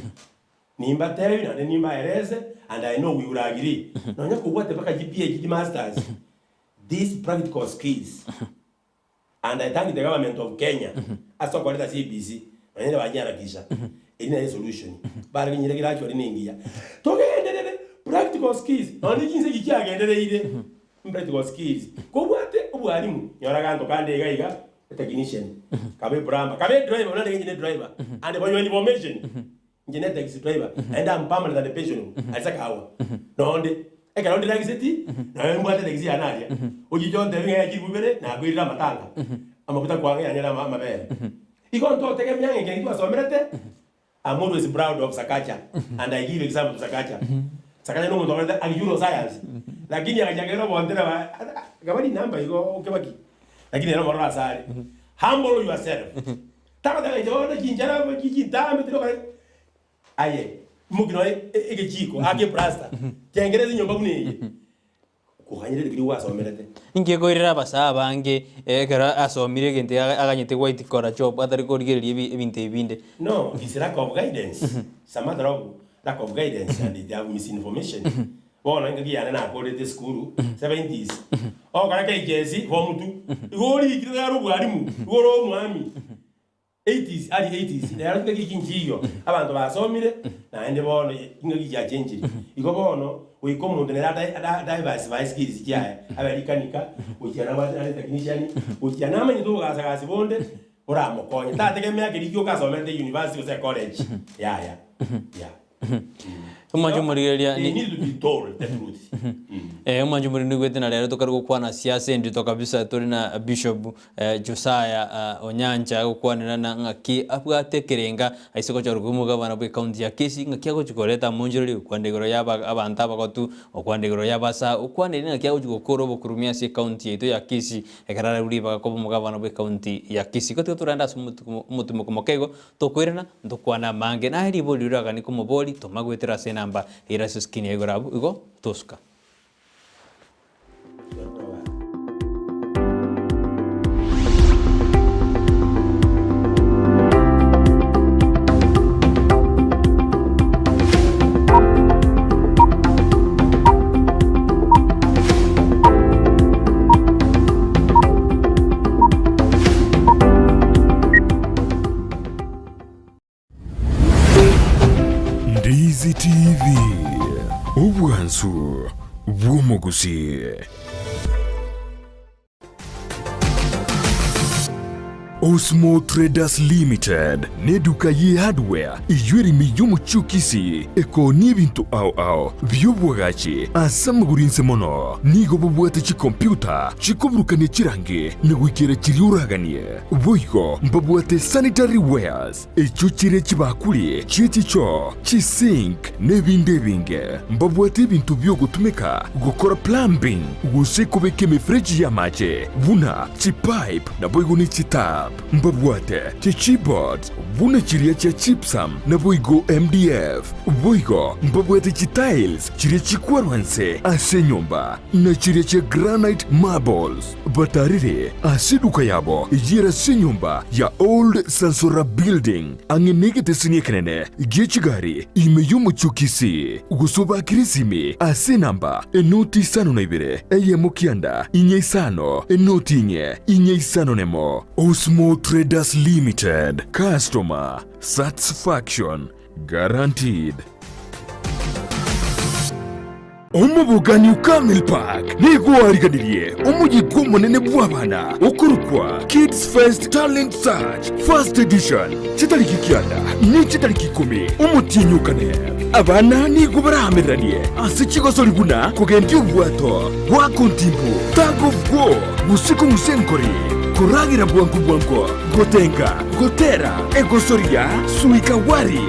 nimbatebi naende nimbaerese and I know we will agree, nonya kobwate mpaka chi PhD masters, these practical skills And I thank the government of Kenya ase okoreta CBC nonye nabanyiharakisha eri naye solution bare kinyire gradually nengiya togenderere practical skills nonye chinse echi chiagendereire practical skills kobwate obwalimu nyora ganto kande iga iga etechnician kabe plumber kabe driver buna ndenge inche ne driver and for your information Inche ne taxi driver naende am permanent and pensionable aria Sakawa. Nonde ekero ndire agiseti naye mbwate taxi yane aria. Ochiche ontebi ng'a chilifu ibere nakoirire amatanga. Amafuta kwang'a yanyore ama amabere. Igo ntotegemea ng'a ekero twasomerete I'm always proud of Sakaja and I give example to Sakaja. Sakaja nomonto okorete agricultural science lakini agachaka obontereba akaba rinamba igo okebaki lakini ere omororo asare. Humble yourself. Tagoteba inche bono chinchara chintambe tirokora aye imoki noe egechiko ake eplasta chengera ase enyomba buna eye. Koganyerete keria gwasomerete. Inki ekoirera abasae abange ekero asomire egento aganyete white collar job atari korigereria ebinto ebi binde? No, it's lack of guidance, it's a matter of lack of guidance and they have misinformation. Bono engaki yane nakorete esukuru 70s, ogokora KCSE form two, igo orikire tayari obwalimu, igo ore omwami. 80s, early 80s, rero chingaki echi nchiiyo, abanto basomire, naende bono chingaki chiachenchire. Igo bono, goika omonto nere ada ada adiversify skills chiaye, abe rikanika, gochia nabo are technician, gochia namanyete obogasa gasi bonde, boramokonye. Tategemea keria gioka asomete university gose college, yaya, yeah. Omwancho omorigereria They ni need to be told the truth. Eh, omwancho omorigereria nigwete na rero tokare gokwana siasa endito kabisa tore na Bishop eh, Josiah ah, Onyancha agokwanera na ng'aki abwate ekerenga aise gochorwa koba omogabana bwe county ya Kisii ng'aki agochi koreta amonchoreri gokwana igoro ya aba abanto abagotu gokwana igoro ya abasae okwanire ng'aki agochi gokora obokurumia ase ecounty yaito ya Kisii ekero ararwe ribaga koba omogabana bwe county ya Kisii. Igo tiga torende ase omotuko omotumoko moke igo Tokoirana, ntokwane amange, naye ribori riraganie komobori, toma goetera ase enamba ere ase eskrini ya igoro abwo, igo tosuka. Ndizi TV, obwansu bw'omogusii. Osmo Traders Limited neduka ye hardware eyio ere ime y'omochie o Kisii ekoonia ebinto ao ao bi'obwagachi ase amagoro inse mono. Nigo bobwate chikompyuta chikoburukania chirangi na goikera chiria oraganie. Boigo mbabwate sanitary wares, echio chire chibakuri chie chichoo, chisink, na ebinde ebinge. Mbabwate ebinto bi'ogotumeka gokora plumbing gose kobeka emefereji y'amache buna chipipe naboigo ne chitap. Mbabwate chichipboards buna chiria chia gypsum naboigo MDF. Boigo mbabwate chitiles chiria chikwarwa nse ase enyomba na chiria chia granite marbles. Batarire ase eduka yabo eyere ase enyomba ya Old Sansora Building, ang'e negeteseni ekenene gie chigari ime y'omochie o Kisii, gose obakire esimi ase enamba enoti isano na ibere, eyemo kianda, inye isano, enoti inye, inye isano nemo. Osmo Traders Limited, Customer Satisfaction Guaranteed. Omobogani o Camel Park nigo oariganirie omoyega omonene bw'abana okorokwa Kids Fest Talent Search First Edition chitariki kianda ne chitariki ikomi omotienyi o kane. Abana nigo baraamereranie ase chigosori buna kogendia obwato, goaka ontimbu, tug of war, gose kong'usa enkori, koragera bwango bwango, gotenga, gotera, egosori ya suikawari,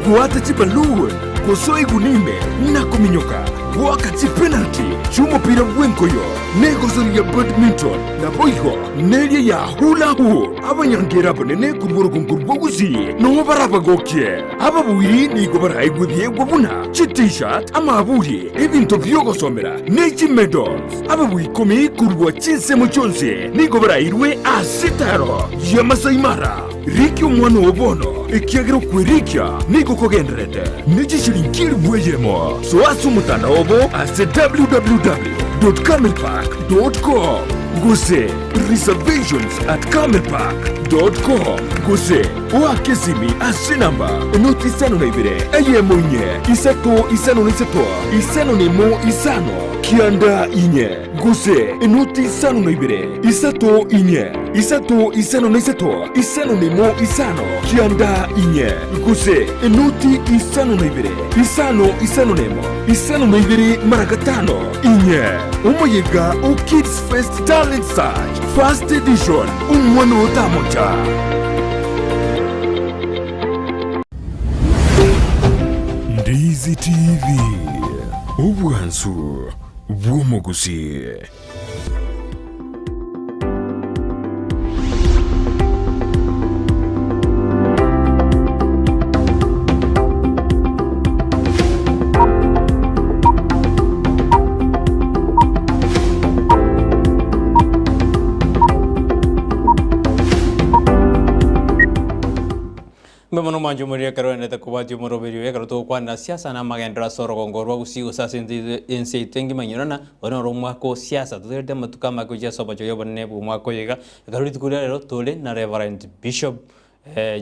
goata chiballoon, Gosoa iguni ime na kominyoka, goaka chipenalty chi'omopira bw'enkoyo, na egosori ya badminton, naboigo neria ya hula hoop. Abanyangera abanene korwa orogongo rwa Gusii noo barabagokie. Ababuiri nigo baraegwe ebiegwa buna chi-T-shirt, amaburi, ebinto bi'ogosomera, ne chimedals. Ababui ikomi korwa chinsemo chionsi nigo barairwe ase etaaro ya Masai Mara. Rikia omwana oo bono, ekiagera okwerikia nigo kogendererete ne chishilingi elifu eyemo. Soa ase omotandao obo ase www.camelpark.com gose reservations@camelpark.com gose oake esimi ase enamba enoti isano na ibere eyemo inye isato isano na isato isano na emo isano kianda inye. Gose enoti isano na ibere, isato inye, isato isano na isato, isano na emo isano, kianda inye, gose enoti isano na ibere, isano isano na emo, isano na ibere mara gatano inye. Omoyega o Kids Fest Talent Search First Edition, omwana otamocha. Ndizi TV, obwansu bw'omogusii. Mbuya mono mwanche omoriri ekero oenderete kobwatia omoroberi oyo ekero togokwanera siasa na amagenderero ase orogongo rwa Gusii gose ase ense yaito engima inyorana oyo noro omwaka o siasa totegerete amatuko amake gochia ase obochori obonene bwa omwaka oyo iga ekero rituko ria rero tore na Reverend Bishop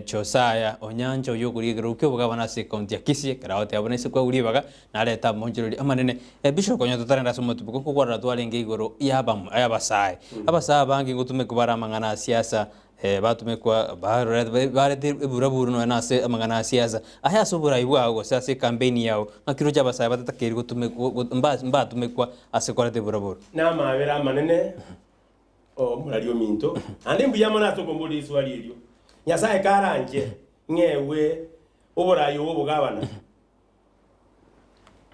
Josiah Onyancha oyio okorigia ekerogo kia obogabana ase ecounty ya Kisii ekero agoteba buna ase kwegwa ribaga narete amaonchoreri amanene Bishop konya totarenda ase omotuboko nkokwarora twarenge igoro ya abasae abasae abange ngotumekwa bare amang'ana a siasa Batomekwa barete eburaburu nonya na ase amang'ana a siasa. Aye ase oborai bwao gose ase ekampeini yao, ng'aki roche abasae batatakeiri mbatumekwa ase koreta eburaburu? Namabera amanene omorari ominto, naende mbuya mono ase okomboria riswali erio. Nyasae karanche ng'egwe oborai obo obogabana,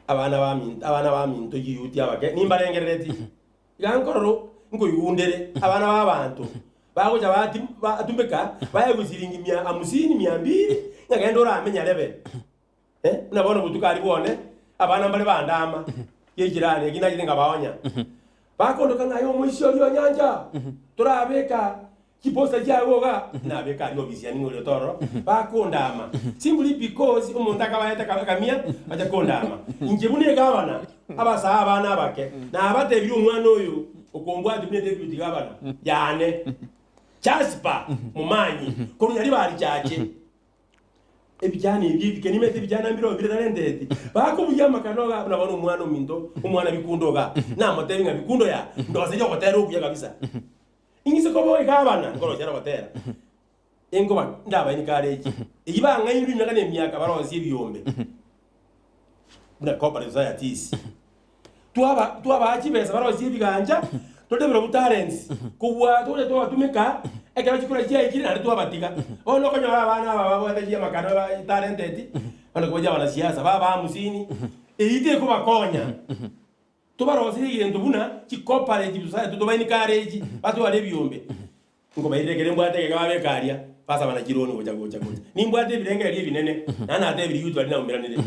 abana baminto abana baminto chiyuti abake nimbarengerereti. Iga nkorora nkoigundere abana b'abanto bagocha batumeka baegwe chiringi mia hamsini, mia mbili, ng'a genda orame nyarebe. Eh, buna bono botuko aria bwane, abana mbare bandama ye jirani eki nachete nkabaonya. Bakondoka ng'a aye omoisia oria o nyancha, torabeka chiposta chiago iga, nabeka aria ofisi yane ng'a oria tororo, bakondama simply because omonto akabaete akamia bacha kondama. Inche buna egavana, abasae abana abake, nabatebirie omwana oyo okombwatia buna edeputy gavana yane, Jasper Momanyi, korwa Nyaribari Chache. Ebichani ebi ebike nimanyete ebichana mbire oo bire talenteti, bakobugia amakano iga buna bono omwana ominto, omwana Bikundo iga, namotebia ng'a Bikundo yaa, ndoserie ogotera okuya kabisa. Ing'ise koba egavana, nkorosia are ogotera, enkoba ndaba encourage, eyio bang'ainirwe emiaka na emiaka barosie ebiombe, buna cooperative societies. Twaba twabaa chibesa barosie ebigancha, todevelop talents, kobua togocha twabatumeka, ekero chikura chiaikire naende twabatiga. Bono okonyora abana aba babwate chiamakano ba talented, bono kobochia abanasiasa, baba hamsini, eyio tekobakonya. Tobaroserie egento buna chicooperative society toba encourage, batware ebiombe. Nkobairera ekero mbwate egeka babeka aria, basabana chironi gocha gocha gocha. Nimbwate ebirengererio ebinene, naende natebirie youth baria naumeranire.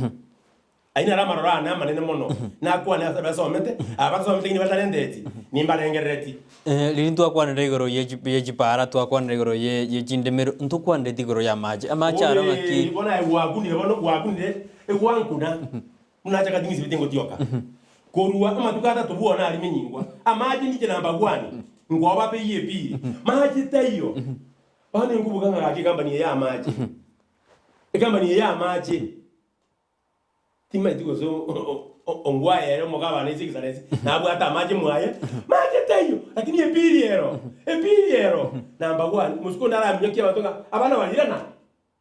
Ayio naro amaroro aane amanene mono, nakwane ase abasomete, aba batasomete ng'ina batarenteti, nimbarengerereti. Riria ntwakwanire igoro ye chipara, twakwanire igoro ye chindemero, ntokwanereti igoro y'amache. Amache aro ng'aki? Bono aye gwakunire bono gwakunire egwankuna buna acha gati ng'isibete ngotioka. Korwa amatuko atato bwona aria menyingwa, amache ninche number one, nkoba bei epiri, mache taiyo. Bono ninkobuga ng'a gaki ecompany eye y'amache, ecompany eye y'amache. Timanyeti gose ongwaye ere omogabana ase egesare ase nabwate amache mwaye, mache taiyo, lakini epiri ero, epiri ero number one, mosike onde araminyokie abanto ng'a abana barirana,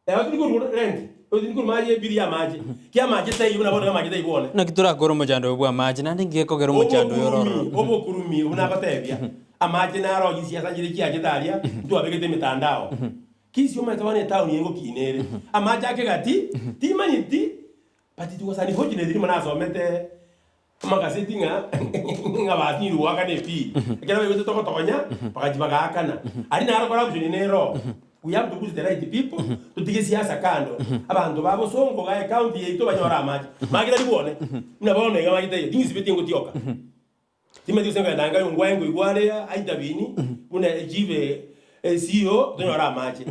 eba tindi korwa rent, tindi korwa mache epiri ya amache, ki amache taiyo buna bono amache taiyo bono. Naki torakore omochando oyo bw'amache, naende inki gekogera omochando oyo ore ororo? Obokurumi, obokurumi obwo nagotebia, amache naro chisiasa nchire chiachete aria, ntwabegete emitandao. Kisii omanyete bono etown eye ngokina ere, amache ake gati, timanyeti, but it was unfortunate rimo nasomete amagaseti ng'a ng'a basinyirwe goakana epili. Ekero baigwete togotogonya, bagachia bagaakana. Aria naro corruption nero, we have to put the right people, totige siasa kando, abanto ba bosongo iga ecounty yaito banyore amache. Maki tari bwone, buna bono iga maki taiyo, ting'isibeti ngotioka. Timanyeti gose nkogenda nka ongwae nkoigwa are aitabini buna echief CEO tonyore amache.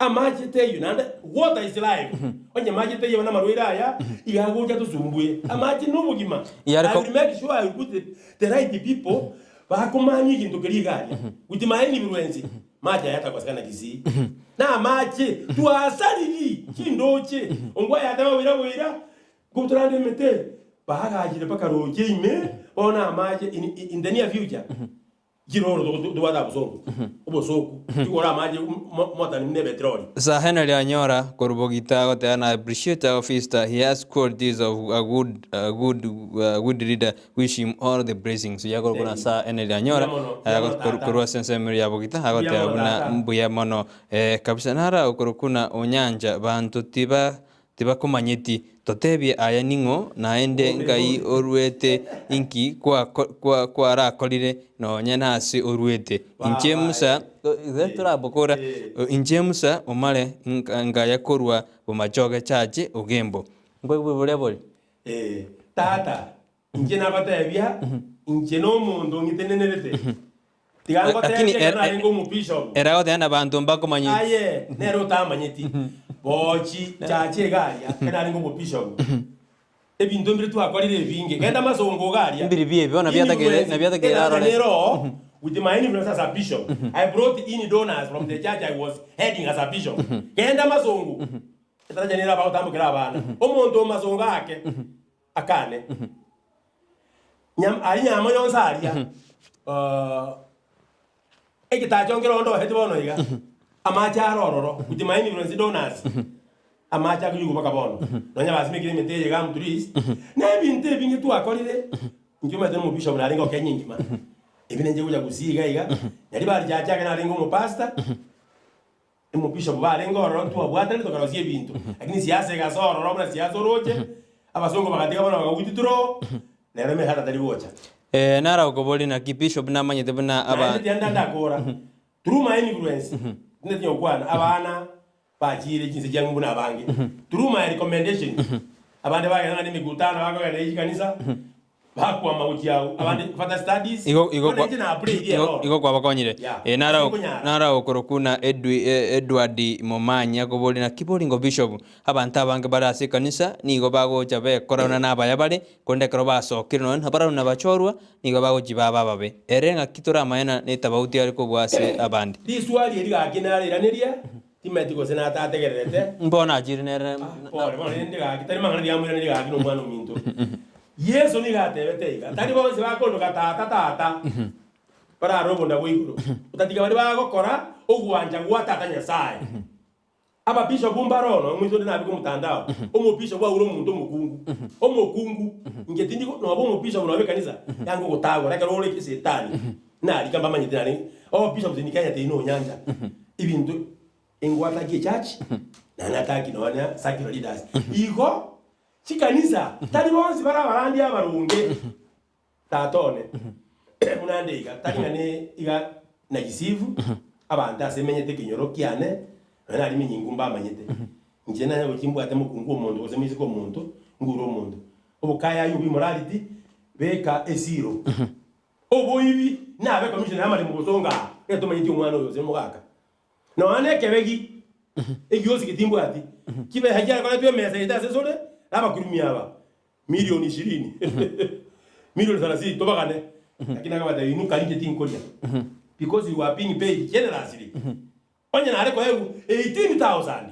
Amache teiyo naende water is life. Onye mache teiyo bono amarwaire aya iga agocha atosumbue. Amache na obogima. Yare I ko- will make sure I will put the right people bakomanya egento keria iga aria. With my influence mache aya takosekana Kisii. Na amache twasariri chindoche ongwae ateba boira boira Nkobutorande emete, baagachire mpaka roche ime, bono amache in, in the near future, chiroro tobwate abosongo, obosoku, chikogora amache more than buna epetroli. Sir Henry Anyora korwa Bogita agoteba na appreciate our Feaster, he has qualities of a good, a good, a good leader, wish him all the blessings. Oyio akorokwa na Sir Henry Anyora Mbuya mono, mbuya mono tata. korwa ase ensemo ya Bogita agoteba Mbuya mono buna tata. mbuya mono kabisa. Naro akorokwa na Onyancha banto tiba Tibakomanyeti. Totebie aya ning'o, naende ngai oruete inki kwarakorire nonya nase oruete? Inche Musa, torabokora, inche Musa omare nkaya korwa bomachoge chache Ogembo. Nkoigwe boria bori. Ee, tata, inche nabatebia, inche nomonto ng'itenenerete. Tiga Lakini ngotebie ekero er- narenge omobishop. Ere agoteba nabanto mbakomanyeti. Aye nere otamanyeti. Bochi chache iga aria, ekero narenge omobishop. Ebinto mbire twakorire ebinge. Genda masongo iga aria. Mbiri bi ebi bono biatakeire Influence, nabiatakeire edarasa arore. nere oo, with my influence as a bishop, I brought in donors from the church I was heading as a bishop. Genda masongo. Edaraja nere abagotambokera abana. Omonto o masongo ake akane. Nyam aria nyamo yonsi aria egetacho nkere onde oeti bono iga, amache are ororo with my influence donors, amache akonywa mpaka bono. Nonya basimekire emete eye gum trees, na ebinto ebinge twakorire, inche omanyete na omobishop narenge o Kenya engima, ebi ninche gocha gusii iga iga, Nyaribari church ake narenge omopastor. Omobishop barenge ororo ntwabwatanire tokarosia ebinto, lakini siasa egasa ororo buna siasa oroche, abasongo bagatiga bono bakagotitura nero emehanda tari gocha. Eh, nara okoboria naki bishop namanyete buna aba. Naende tianda ndakora through my influence tinde tinyokwana abana bachire chinse chiang'u buna abange through my recommendation abande bagenda ng'a nemekutano bakogenda ye chikanisa Bakwama gochia agwo, abande further studies, Igo igo bono kwa inche na apply igo eroro. igo kwabakonyire. Yeah, Eh, nara ase nkonyara. nara okorokwa na Edwi eh, Edward Momanyi akoboria naki boringo bishop abanto abange bare ase ekanisa nigo bagocha bekora buna nabaya bare korende ekero basokire nonya nabarabwo nabachorwa nigo bagochi baba ababe. Ere ng'aki toramanye na netabauti are kobua ase abande. Riswali eri gaki narairaneria, timanyeti gose natategererete. Mbono achire nere Pole, bono rende gaki, tari mang'ana riamoiraneria gaki nomwana ominto. Yeso nigo atebete iga, Tari bonsi bakondoka Tata, Tata, bararore obonda bwa igoro, otatiga baria bagokora ogwancha gwa Tata Nyasae. Ababishop mbare ono, omoise onde nabeke omotandao, omobishop aure omonto omokungu, omokungu, inche tindi noba omobishop noba ekanisa, yanga ogotagora ekero ore esetani, narika mbamanyete nare, obobishop in Kenya teri nonyancha, ebinto engwataki echurch, naende nataki nonya secular leaders. Igo. Chikanisa, tari bonsi bare abarandia abaronge. Tata one, buna nde iga, tari ng'a ne iga nagisivu abanto ase menyete ekenyoro kiane, nonya nari menyingu mbamanyete. Inche nanya gochia mbwate mokungu omonto gose moiseke omonto, ngure omonto. Obokayayu obwo immorality, beka esiro. Oboibi, nabe commissioner y'amaremo gose onga aa, ekero tomanyeti omwana oyo gose omogaka. Nonya nekebegi egiosi getimbwati chibesa chiakoretwe emesa yaito ase sore nabakurumi aba milioni ishirini milioni salasini tobagane lakini akabatebia inwe karinche tinkoria because you are being paid generously onye nare koegwa 18000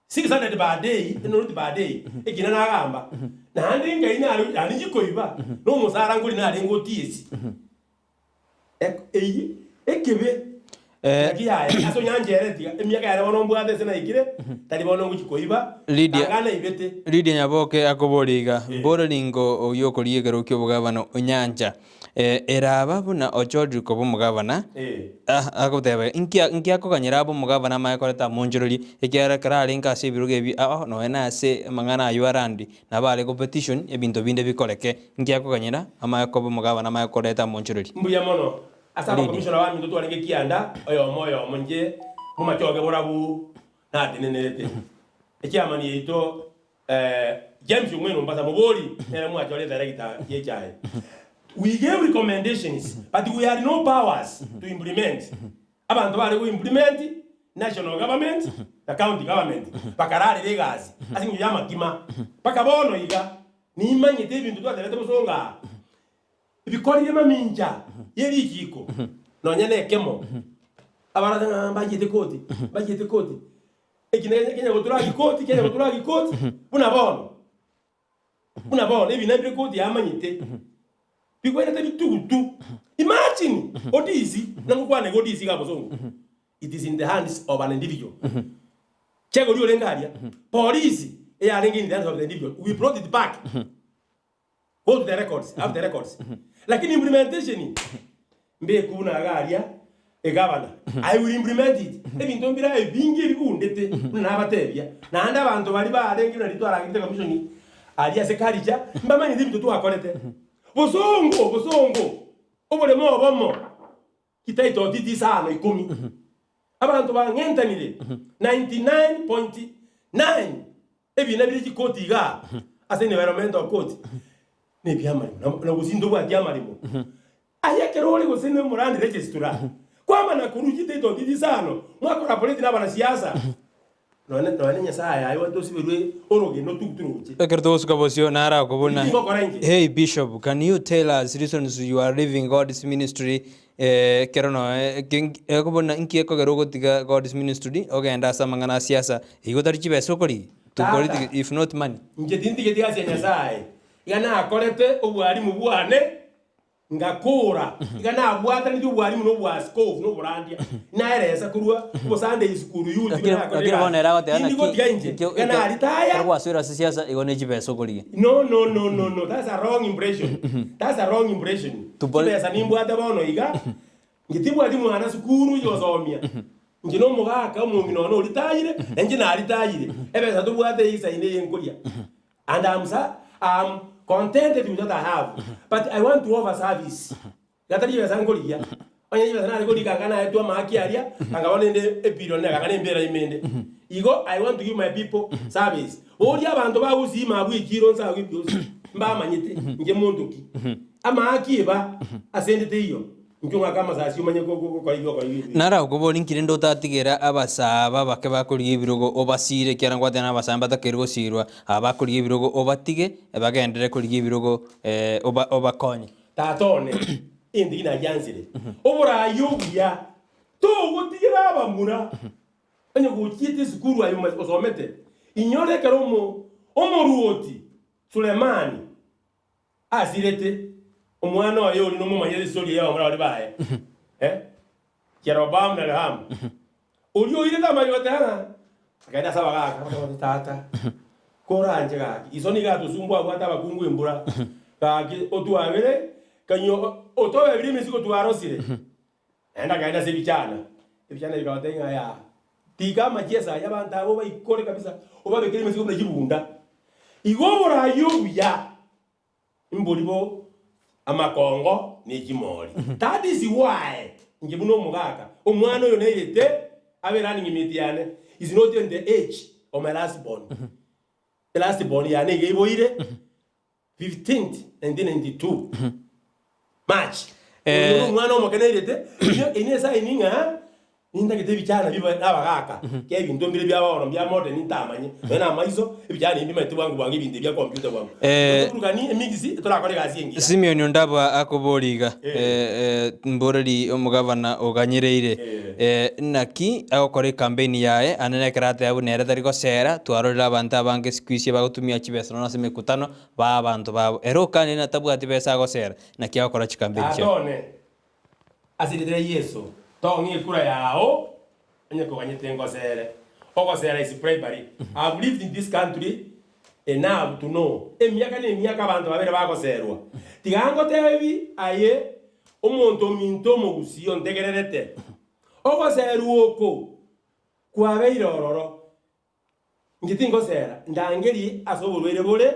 600 per day not per day ekina nagamba naende ngai nare nari nchikoiba na omosara nkori narenge otiesi Ek eyio ekebe Eh. naki yaya ase onyancha ere tiga emiaka yane bono mbwate ase naikire tari bono ngochia koiba Lydia. tanga naibete. Lydia Nyaboke akoboria iga, Mbore ningo oyio okorigia ekero ki'obogabana onyancha eh, eraba buna ochorire koba omogabana, Eh. Ah, agoteba iga, inki inki akoganyera abe omogabana amanye koreta amonchorerie, ekiagera ekero arenge ase ebirogo ebi ao nonya na ase amang'ana ayio arandi, Nabo are go petition ebinto binde bikoreke, inki akoganyera amanye koba omogabana amanye koreta amonchoreri. Mbuya mono ase Lydia. abakomishona baminto twarenge kianda oyomo oyomo inche momachoge borabu natenenerete echairman yaito James Ong'weno Ombasa mobori nere mwachorete director ye echae we gave recommendations but we had no powers to implement Abanto bare go implement national government na county government bakararera egasi ase eng'encho y'amakima mpaka bono iga nimanyete ebinto twatebete bosongo aa bikorire mamincha ye richiko nonya na ekemo abarase ng'a mbachiete koti mbachiete koti eki ne kenya goturagi koti kenya goturagi koti buna bono. Buna bono ebina bire koti yamanyete bigwenerete bitugutu. Imagine ODC nangokwana iga ODC iga bosongo it is in the hands of an individual. Chegori orenge aria polisi eyarenge in the hands of the individual we brought it back go to the records have the records lakini implementation Mbeku buna iga aria egavana, I will implement it. Ebinto mbire ebinge ebigundete buna nabatebia. Naende abanto baria barenge buna riria twarangete commission aria ase Karicha, mbamanyete ebinto twakorete. Bosongo, bosongo, oboremo obomo, chititle deed isano ikomi. Abanto bang'entanire 99.9 ebina bire chikoti igaa ase environmental court nebiamaremo na gose intobwati amaremo. Aye ekero ore gose nomorandi registrar, kwamana korwa chititle deed isano, mwacollaborate na abanasiasa, nonye nonye Nyasaye aye oanche osiberwe orogena otuguture roche. Ekero togosuka bosio narakobuna. Inki ngokora inche? Hey Bishop, can you tell us reasons you are leaving God's ministry eh, ekero noe ekobuna inki ekogera ogotiga God's ministry ogende ase amang'ana a siasa igo tari chibesa okorigia? To Tata. politics if not money. Inche tintigeti gasi ya Nyasaye, iga nakorete obwarimu bwane Ngakora, iga nabwatanetie obwarimu na obwaskofu na oborandia, naeresa korwa obosunday school youth Lakini buna nakorire lakini bono ere agoteba egasi. naki Tindi gotiga inche, ekio iga ekio naritaya. ekero gwasoire ase siasa igo ne chibesa okorigia. No no no no no that's a wrong impression that's a wrong impression. Tupore- Chibesa nimbwate bono iga, inche tibwati mwana sukuru yosomia, inche na omogaka omong'ina one oritayire, na inche naritayire, ebesa tobwate eisaine eye nkoria. And am sa am contented with what I have but I want to offer service gatari chibesa nkorigia onye chibesa nare korika anga naetwe amahaki aria anga bono inde ebillion anga nembera ime inde igo I want to give my people service boria abanto ba gusii mabwo echiro nsa agwo ebiosi mbamanyete inche monto ki amahaki eba ase inde teiyo Inchuo ng'ake amasasi omanye gokora ebi okora ebi. Narakoborie nki rende otatigera abasaa abake bakorigia ebirogo obasiire, ekiagera ngwateba na abasaa mbatakeire gosiirwa, aba bakorigia ebirogo obatige bagenderere korigia ebirogo obakonye. Tata one, endigi nagiansire, oboraai obuya togotigera abamura. Onye gochiete esukuru aye osomete, inyora ekero omoruoti Sulemani Asirete omwana oye oria nomomanyete estory y'abamura baria baye eh, Jeroboamu na Rehoboamu. Oria oirete amache goteba ng'a akaenda ase abagaka akamotebia tata koranche gaki iso nigo atosumbua abwate abakungu embura gaki otwabere kanywa otobebire emesigo twarosire. Naende akaenda ase ebichana, ebichana bikabatebia ng'a yaa, tiga amachiesa aya abanto aba obaikore kabisa, obabekere emesigo buna chibunda. Igo oboraai obuya mbori bo amakongo ne chimori. That is why inche buna omogaka, omwana oyo nairete abe running mate yane is not in the age of my last born. The last born yane iga eiboire 15th 1992 March. Eh. Oyo omwana omoke nairete, eye eye esaini ng'a nintagete ebichana bibe nabagaka, ekiagera ebinto mbire bia bono mbia modern ntamanye, nonya na amaiso, ebichana ebi mbimanyete bwango bwango ebinto ebi bia computer bwango. Eh. Toburukanie emix torakore egasi engiya. Simeon Ondabwa akoboria iga, Eh. eh, eh, mboreri omogavana oganyereire, Eh. eh, naki agokora ecampaign yaye, ande nekero ateba buna ere tari gosera, twarorire abanto abange siku hizi bagotumia chibesa nonya ase emekutano, baa abanto babo. Ere okanire na tabwati besa agosera, naki agokora chicampaign Tata chiaye. one, ase erieta ria Yeso, tong'a ekura yao onye koganyete ngosere. Ogosera is bribery. I have lived in this country enough to know emiaka na emiaka abanto babere bagoserwa. Tiga ngotebi aye omonto ominto omogusii ontegererete, ogoserwa oko kwabeire ororo. Inche tingosera, ndangerie ase oborwaire bore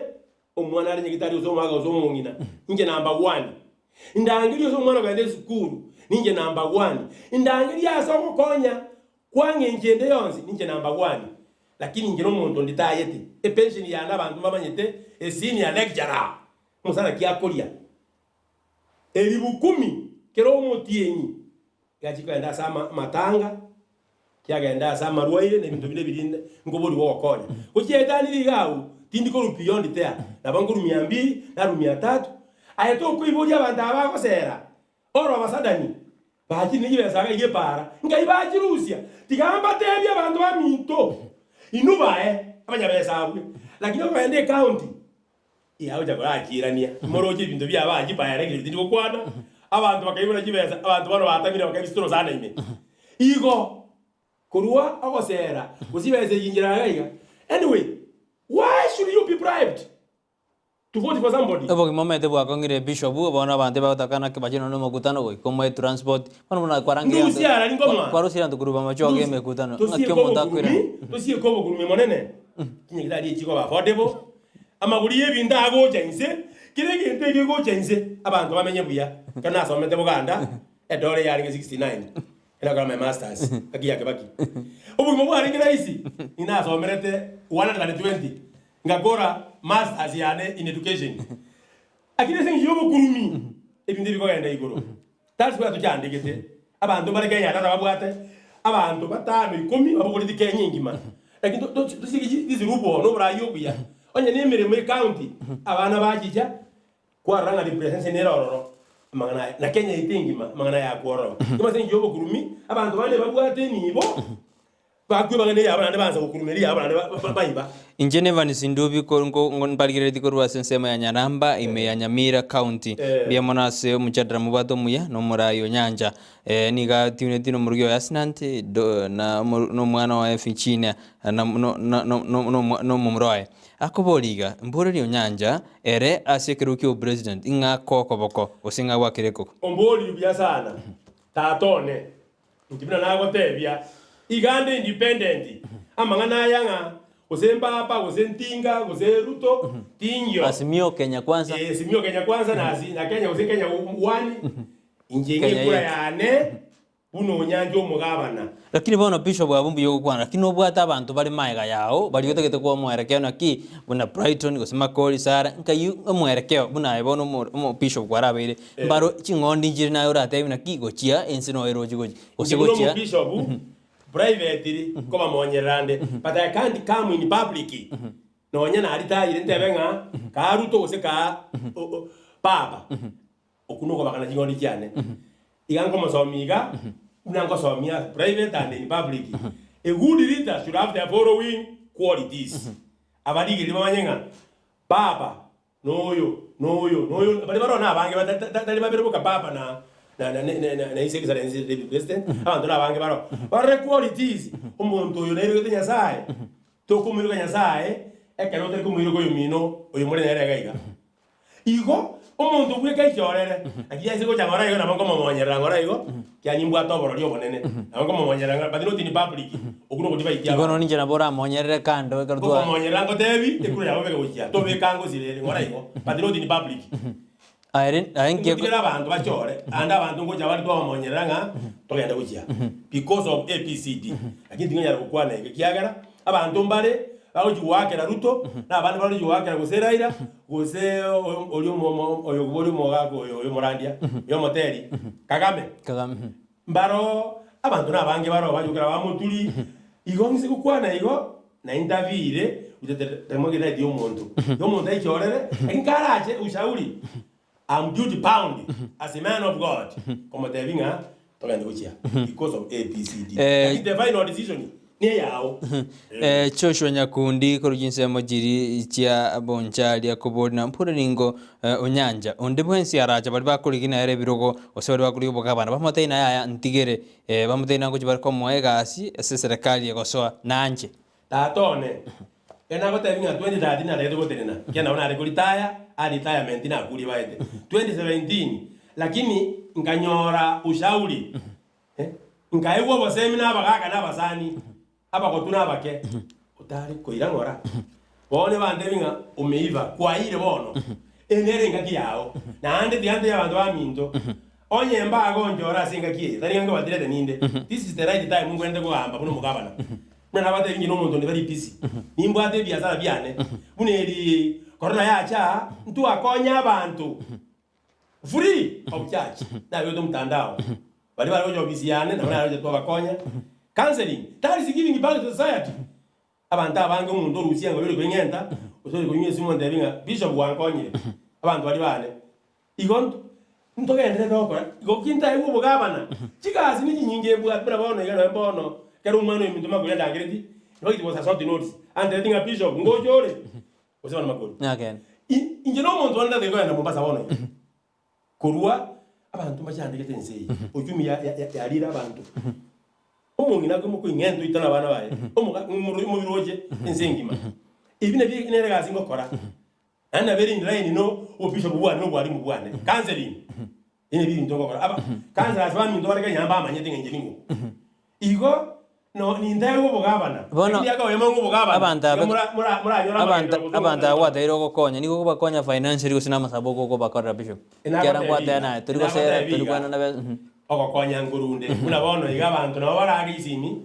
omwana are nyagitari gose omwaka gose omong'ina, inche number one. Ndangerie ase omwana ogenda esukuru, ninche number one. Ndangerie ase ogokonya kwa ng'encho ende yonsi, ninche number one. Lakini inche nomonto nditayete, epension yane abanto mbamanyete, a senior lecturer, omosara ki akoria? Elifu kumi kera omotienyi, gachia kogenda ase amatanga, Kiagenda ase amarwaire na ebinto binde ebirinde nkoborigwa ogokonya. Gochiaetanire iga agwo, tindi korwa beyond there, nabo nkorwa mia mbili, narwa mia tatu. Aye tokoiboria abanto aba bagosera, all of a sudden, bachire ne chibesa iga iga epaara, nkai bachirusia? Tiga mbatebie abanto baminto, inwe bae abanyabesa abwe, lakini okogenda ecounty, Yagocha korachiirania, moroche ebinto biabo aa chipayara ekero tindi gokwana, abanto bakaibora chibesa, abanto bono batamire bakaibisa orosana ime. Igo, korwa ogosera gose chibesa echi inchera iga iga. Anyway, why should you be bribed to vote for somebody? Obogima omanyete bwakong'ire bishop, bono abanto ebagotaka naki bachire nonya omokutano goika omoe transport, bono buna kwarangeria Ndusia abanto, arari nkomwa. kwarusirie abanto korwa bamachoge Ndusia- emekutano, ng'aki tosieke omonto akoirana? obokurumi, tosieke obokurumi monene, chinyagitari echi chikoba affordable, Amagori y'ebinto agocha inse, kera egento ekegocha inse, abanto bamenye buya. Ekero nasomete Buganda, edora yarenge 69, nakora my masters, gaki ya Kibaki. Obogima bwarenge rahisi, ninasomerete 120, ngakora masters yane in education. Lakini ase eng'encho y'obokurumi, ebinto ebikogenda igoro, tari square tochandegete, abanto mbare Kenya tata babwate abanto batano ikomi babogoretie Kenya engima. Lakini to- to- tosike this loophole na oborai obuya, onye na emeremo ecounty, abana bachicha, Kwarora ng'a representation nere ororo, amang'ana aya, na Kenya yaito engima, amang'ana aya akwororo. Ekero ase enchera y'obokurumi, abanto bande babwate enibo, bakwebanga neyabo naende baansa gokuruma eria yabo naende ba- ba- baiba. Inche n'Evans Ndubi ko- nko- nko- mbarigereretie korwa ase ensemo ya Nyaramba ime ya Nyamira County. Eh. Mbuya mono ase omojadara mobwate omuya na omorai o Nyancha. Eh, nigo atiuneti nomorugi oye Asinant do- na omoru- na omwana oye Fichinia na no- no- no- no- no- nomomura oye. Akoboria iga, Mborerie onyancha ere ase ekerogo ki'obopresident ing'a akoe okoboko gose ing'a agwakere ekoko. Omborie buya sana, tata one, inche buna nagotebia, iga nde independent, amang'ana aya ng'a gose Mbaba, gose Ntinga, gose Ruto, tingio. Azimio Kenya Kwanza. Eh, Azimio Kenya Kwanza na Azi- na Kenya gose Kenya One, inche Kenya ng'ekura yetu. yane Buna onyanche omogabana. Lakini bono bishop abwo mbuya ogokwana, lakini nobwate abanto bare maega yao baria otagete koa omwerekeo naki buna Brighton gose Makori, Sarah, nkai omwerekeo buna aye bono omo omo bishop kwarabeire mbaro ching'ondi nchire naye oratebie naki gochia ense noyo eroche gochia gose Inche buna gochia omobishop privately nkobamonyerera nde but I can't come in public nonye naritayire ntebe ng'a kaa Ruto gose kaa o- o Baba. Okwo nokobakana ching'ondi chiane. Iga nkomosomia iga, buna nkosomia private and in public. A good leader should have the following qualities. Abarigereria bamanye ng'a baba noyo, noyo, noyo, baria baroo nabange ba- ta- ta- tari babere boka baba na na na na na na His Excellency the Deputy President, abanto nabange baroo. Barore qualities, omonto oyo nairogete Nyasaye, tokomoiroka Nyasaye ekero otari komoiroka oyomino oyo more nere iga iga. Igo omonto bweka aichorere, naki ase gocha ng'ora igo nabo nkomomonyerera ng'ora igo, kiagera nimbwate oborori obonene, nabo nkomomonyerera ng'ora, but not in public, okwo nogotibaitia Igo abanto. nonya inche nabo oramonyerere kando ekero twa Ngokomonyerera ngotebi, ekura yabo beke gochia, tobeka ngosirere ng'ora igo, but not in public. Aye rin- aye nki Ngotigere abanto bachore, ande abanto ngocha bare twabamonyerera ng'a togende gochia, because of ABCD. Lakini tingonyara gokwana eke ekiagera, abanto mbare bagochia goakera Ruto, na abande barochia goakera gose Raila, gose oria oyo oria omogaka oyo oyo omorandia, oyo omoteri, Kagame. Kagame. Mbaroo, abanto nabange baroo bachokera bamoturi, igo ng'ise gokwana igo, na interview temogete omonto. Omonto aichorere, lakini karache ushauri, I'm duty bound as a man of God komotebia ng'a togende gochia because of A, B, C, D. Lakini the final decision neyao. Joshua Nyakundi korwa chinsemo chiri chia Bonchari akoboria na mpore ningo Onyancha onde bwensi arache baria bakorigia nere ebirogo gose baria bakorigia obogabana bamotebie naye aya ntigere bamotebie nagochia bare komoa egasi ase eserekari egosoa nanche. Tata one, ekero nagotebia ng'a 2013 natagete gotenena, ekiagera nabo nare koritaya, a retirement nakurie baete 2017, lakini nkanyora ushauri, eh, nkaegwa obosemi na abagaka na abasani, abagotu na abake, otare koira ng'ora. Bono bantebie ng'a omeiva, kwaiyire bono, eye nere engaki yao, naende tiga ntebie abanto baminto, onye mbagonchora ase engaki eye, tari ng'a nkobatirete ninde, this is the right time ngwenerete kogamba buna omogabana. Buna nabatebie inche nomonto onde very busy, nimbwate ebiasara biane, buna eri korona yacha aa, ntwakonya abanto free of charge, nabegete omotandao, baria bare gocha ofisi yane nabo naroche twabakonya, counselling, that is giving back to society. Abanto abange omonto orusia ng'a oyore koing'enta, gose ore konywa esimo ontebi ng'a bishop gwankonyire, abanto baria bane. Igo ntogenderere gokora, igo ki ntaegwe obogabana, chigasi ne chinyinge ebwate buna bono iga nonya bono, ekero omwana oyo ominto makori andangereti, nabagete gosa short notice, antebetie ng'a bishop ngocha ore, gose bono makori. Nagende. Inche na omonto onde ndatagete kogenda Mombasa bono iga. Korwa abanto mbachandegete ense eye, uchumi ya- ya- ya- yarire abanto. Omong'ina akoimoka oing'ente oitane abana baye, omoga omoro omobere oche ense engima. Ebi nabio nere egasi ngokora. Naende nabere in line no obobishop bwane na obwalimu bwane, counselling. Ebi nabio ebinto ngokora. Aba counsellors baminto bare Kenya mbamanyete ng'a inche ning'o. Igo no nintebiwe obogabana, Bono, lakini akaoyemo ng'a obogabana, abanto iga abe- mora- mora- moranyore Abanto amagenderero gose abanto aba moranyore gwateire ogokonya, nigo okobakonya financially gose namasabo okobakorera bishop? Ekiagera Nagotebi nkwateba iga, naye, tori gosera, nagotebi tori iga, kwenana be mhm. ogokonya nkorunde, buna bono iga abanto nabo barage isimi,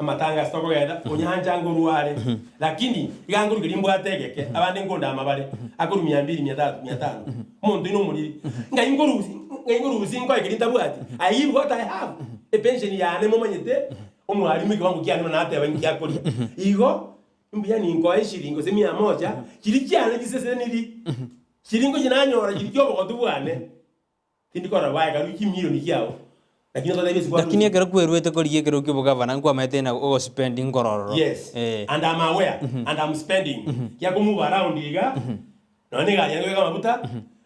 Amatanga ase tokogenda, onyancha nkorwa are, lakini iga nkorwa keria mbwate egeke, abande nkondama bare, akorwa mia mbili, mia tatu, mia tano. Omonto oino omoriri, ng'ai nkorusia, ng'ai nkorusia nkoe keria ntabwati? I give what I have. Epension yane momanyete, omwalimu ekewango kiane buna nateba inki akoria. Igo, mbuya ninkoe eshiringi gose mia moja, chiria chiane chiseseniri, chiria ngochia nanyora chiria chiobogotu bwane. Tindi korora bwaye karue chimilioni chiao, lakini ototebie ase Lakini kwarure. ekero kweruete korigia ekero ki'obogavana nkwamaete ng'a ogospend nkorororo. Yes, Eh. and I'm aware and I'm spending. Kiagera move around iga, nonya na egari yane nkobeka amafuta,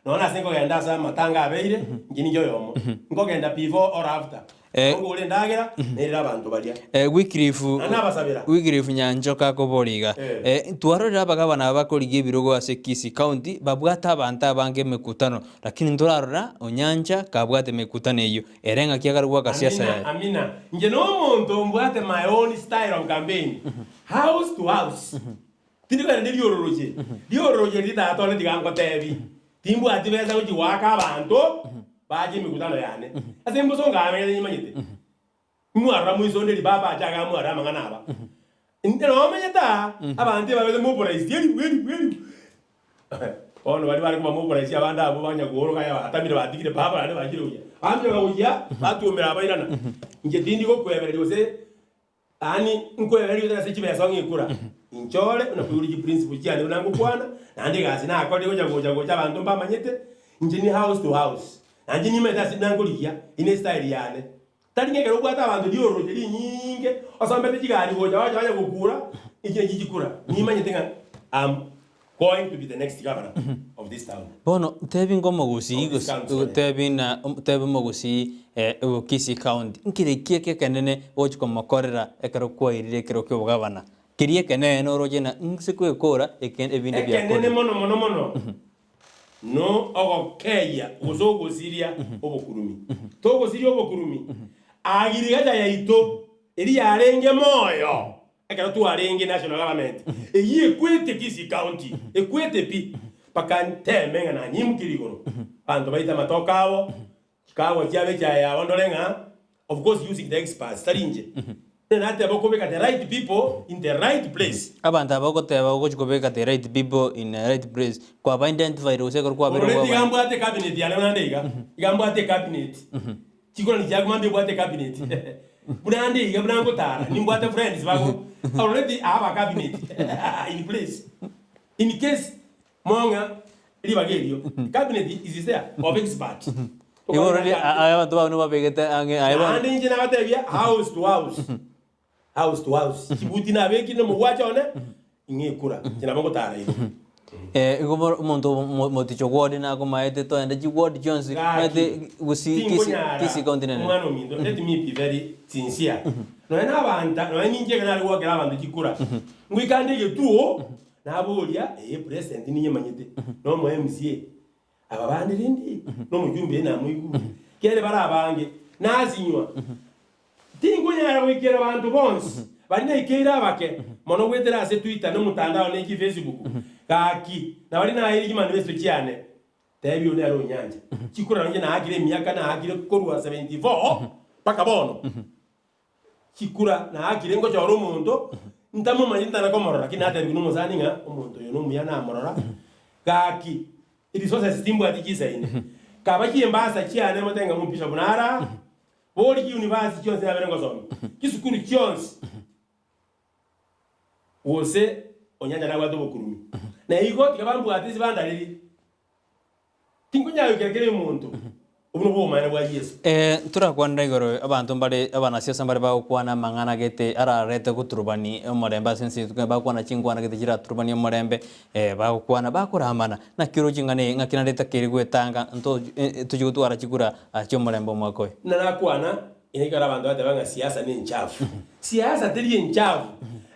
nonya na ase nkogenda ase amatanga abeire, inche ninche oyomo. Nkogenda before or after. Eh. Nkogora endagera, nairere abanto baria. Eh, Wycliffe Naende nabasabera. Wycliffe Nyanchoka akobora iga, Eh. eh, twarorire abagavana aba bakorigia ebirogo ase Kisii County babwate abanto abange emekutano, lakini ntorarora Onyancha kabwate emekutano eyio, ere ng'aki agare goaka siasa Amina, yaye. amina. Inche nomonto mbwate my own style of campaign. House to house. Tindi kogenda ne riororoche. Riororoche riria tata one tiga ngotebi. Timbwati besa gochia goaka abanto bache emekutano yane. Ase embosongo amenyete nyimanyete. Mwarora moisonde ribaba ache igaa mwarora amang'ana aba. Inde nomenyete aa, abanto ebabete moboraisi elifu elifu elifu. Bono baria bare koba moboraisi abande abwo banya kooroka aye batamire batigire baba naende bachire gochia. Bamioka gochia batuomera abairana. Inche tindi gokwebereria gose Yaani nkwebereria gose ase chibesa ong'e ekura. Inche ore buna koigure chiprinciple chiane buna ngokwana, naende egasi nakorire gocha gocha gocha abanto mbamanyete, inche ni house to house. Na inche nimanyete ase buna nkorigia, ine estyle yane. Tari ng'a ekero obwate abanto riororoche rinyinge, osombete chigari gocha bacha banya gokura, echi nachi chikura. Nimanyete ng'a am going to be the next governor of this town. Bono tebi ngomogusii Of this gose county, sorry. tebi na tebi omogusii o Kisii County, nkere ki eke ekenene ogochia komokorera ekero kwairire ekero kia obogavana? Keria ekenene oroche ng'a nse kwekora eke ebinde Ekenene biakorire. mono mono mono no ogokeyia gose ogosiria obokurumi. Togosiria obokurumi, agriculture yaito eria yarenge moyo Ekero twarenge national government eyio ekwete Kisii county ekwete pi mpaka nteme ng'a nanyimokire igoro abanto baite amatoke abo chikawa chiabo echae yabo ndore ng'a of course using the experts tari inche nere nateba okobeka the right people in the right place. Abanto aba ogoteba ogochi kobeka the right people in the right place kwaba identified gose ekero kwabere Already iga obwabana. mbwate ecabinet yane buna nde iga iga mbwate ecabinet Chikorani chiaku mambia obwate ecabinet buna nde iga buna ngotara nimbwate friends bago already I have a cabinet in place in case mong'a ribaga erio cabinet is there of expert. Igo already aye abanto bao nobabegete ang'e aye bono. Naende inche nabatebia house to house house to house chibuti nabekire na omogwacha one ing'e ekura inche nabo ngotara igo. Eh, igo bono omonto mo- moticho gwodi nakomaete toende chiward chionsi Gaki, maete gusii Kisii tinkonyara Kisii county nene. omwana ominto let me be very sincere nonya na abanta nonya ninche ekero nare goakera abanto chikura ngoika ande egetuo naboria ee president ninyemanyete na omo MCA aba bande rende na omojumbe namoigure kere bare abange nasinywa Tinkonyara goikera abanto bonsi baria naikeire abake mono goetera ase Twitter na omotandao ne chifacebook, gaki na baria naeire chimanifesto chiane. Tebia oyo nere onyancha. Chikura inche naakire emiaka naakire korwa 74 mpaka bono. Chikura naakire ngochora omonto ntamomanyeti ntana komorora lakini natebiwa nomosani ng'a omonto oyo nomuya namorora gaki resources timbwati chisaine. Kaba chimbasa chiane motebe ng'a omobishop nara Bori chiuniversity chionsi nabere ngosomia, chisukuru chionsi, gose onyancha nabwate obokurumi. Na igo tiga bambwate ase bandarerie, tinkonyara goikera kera omonto, obwo nobwo obomaene bwa Yeso. Eh, torakwanera igoro abanto mbare abanasiasa mbare bagokwana amang'ana gete ararete goturubani omorembe ase ense yaito, bagokwana chinkwana gete chiraturubanie omorembe, bagokwana bakoramana, naki oroche ng'a ne ng'aki naende etakeire gwetanga nto tochie gotwara chikura chi'omorembe omwaka oyo. Buna nakwana, ekero abanto bateba ng'a siasa nenchafu. Siasa teri enchafu.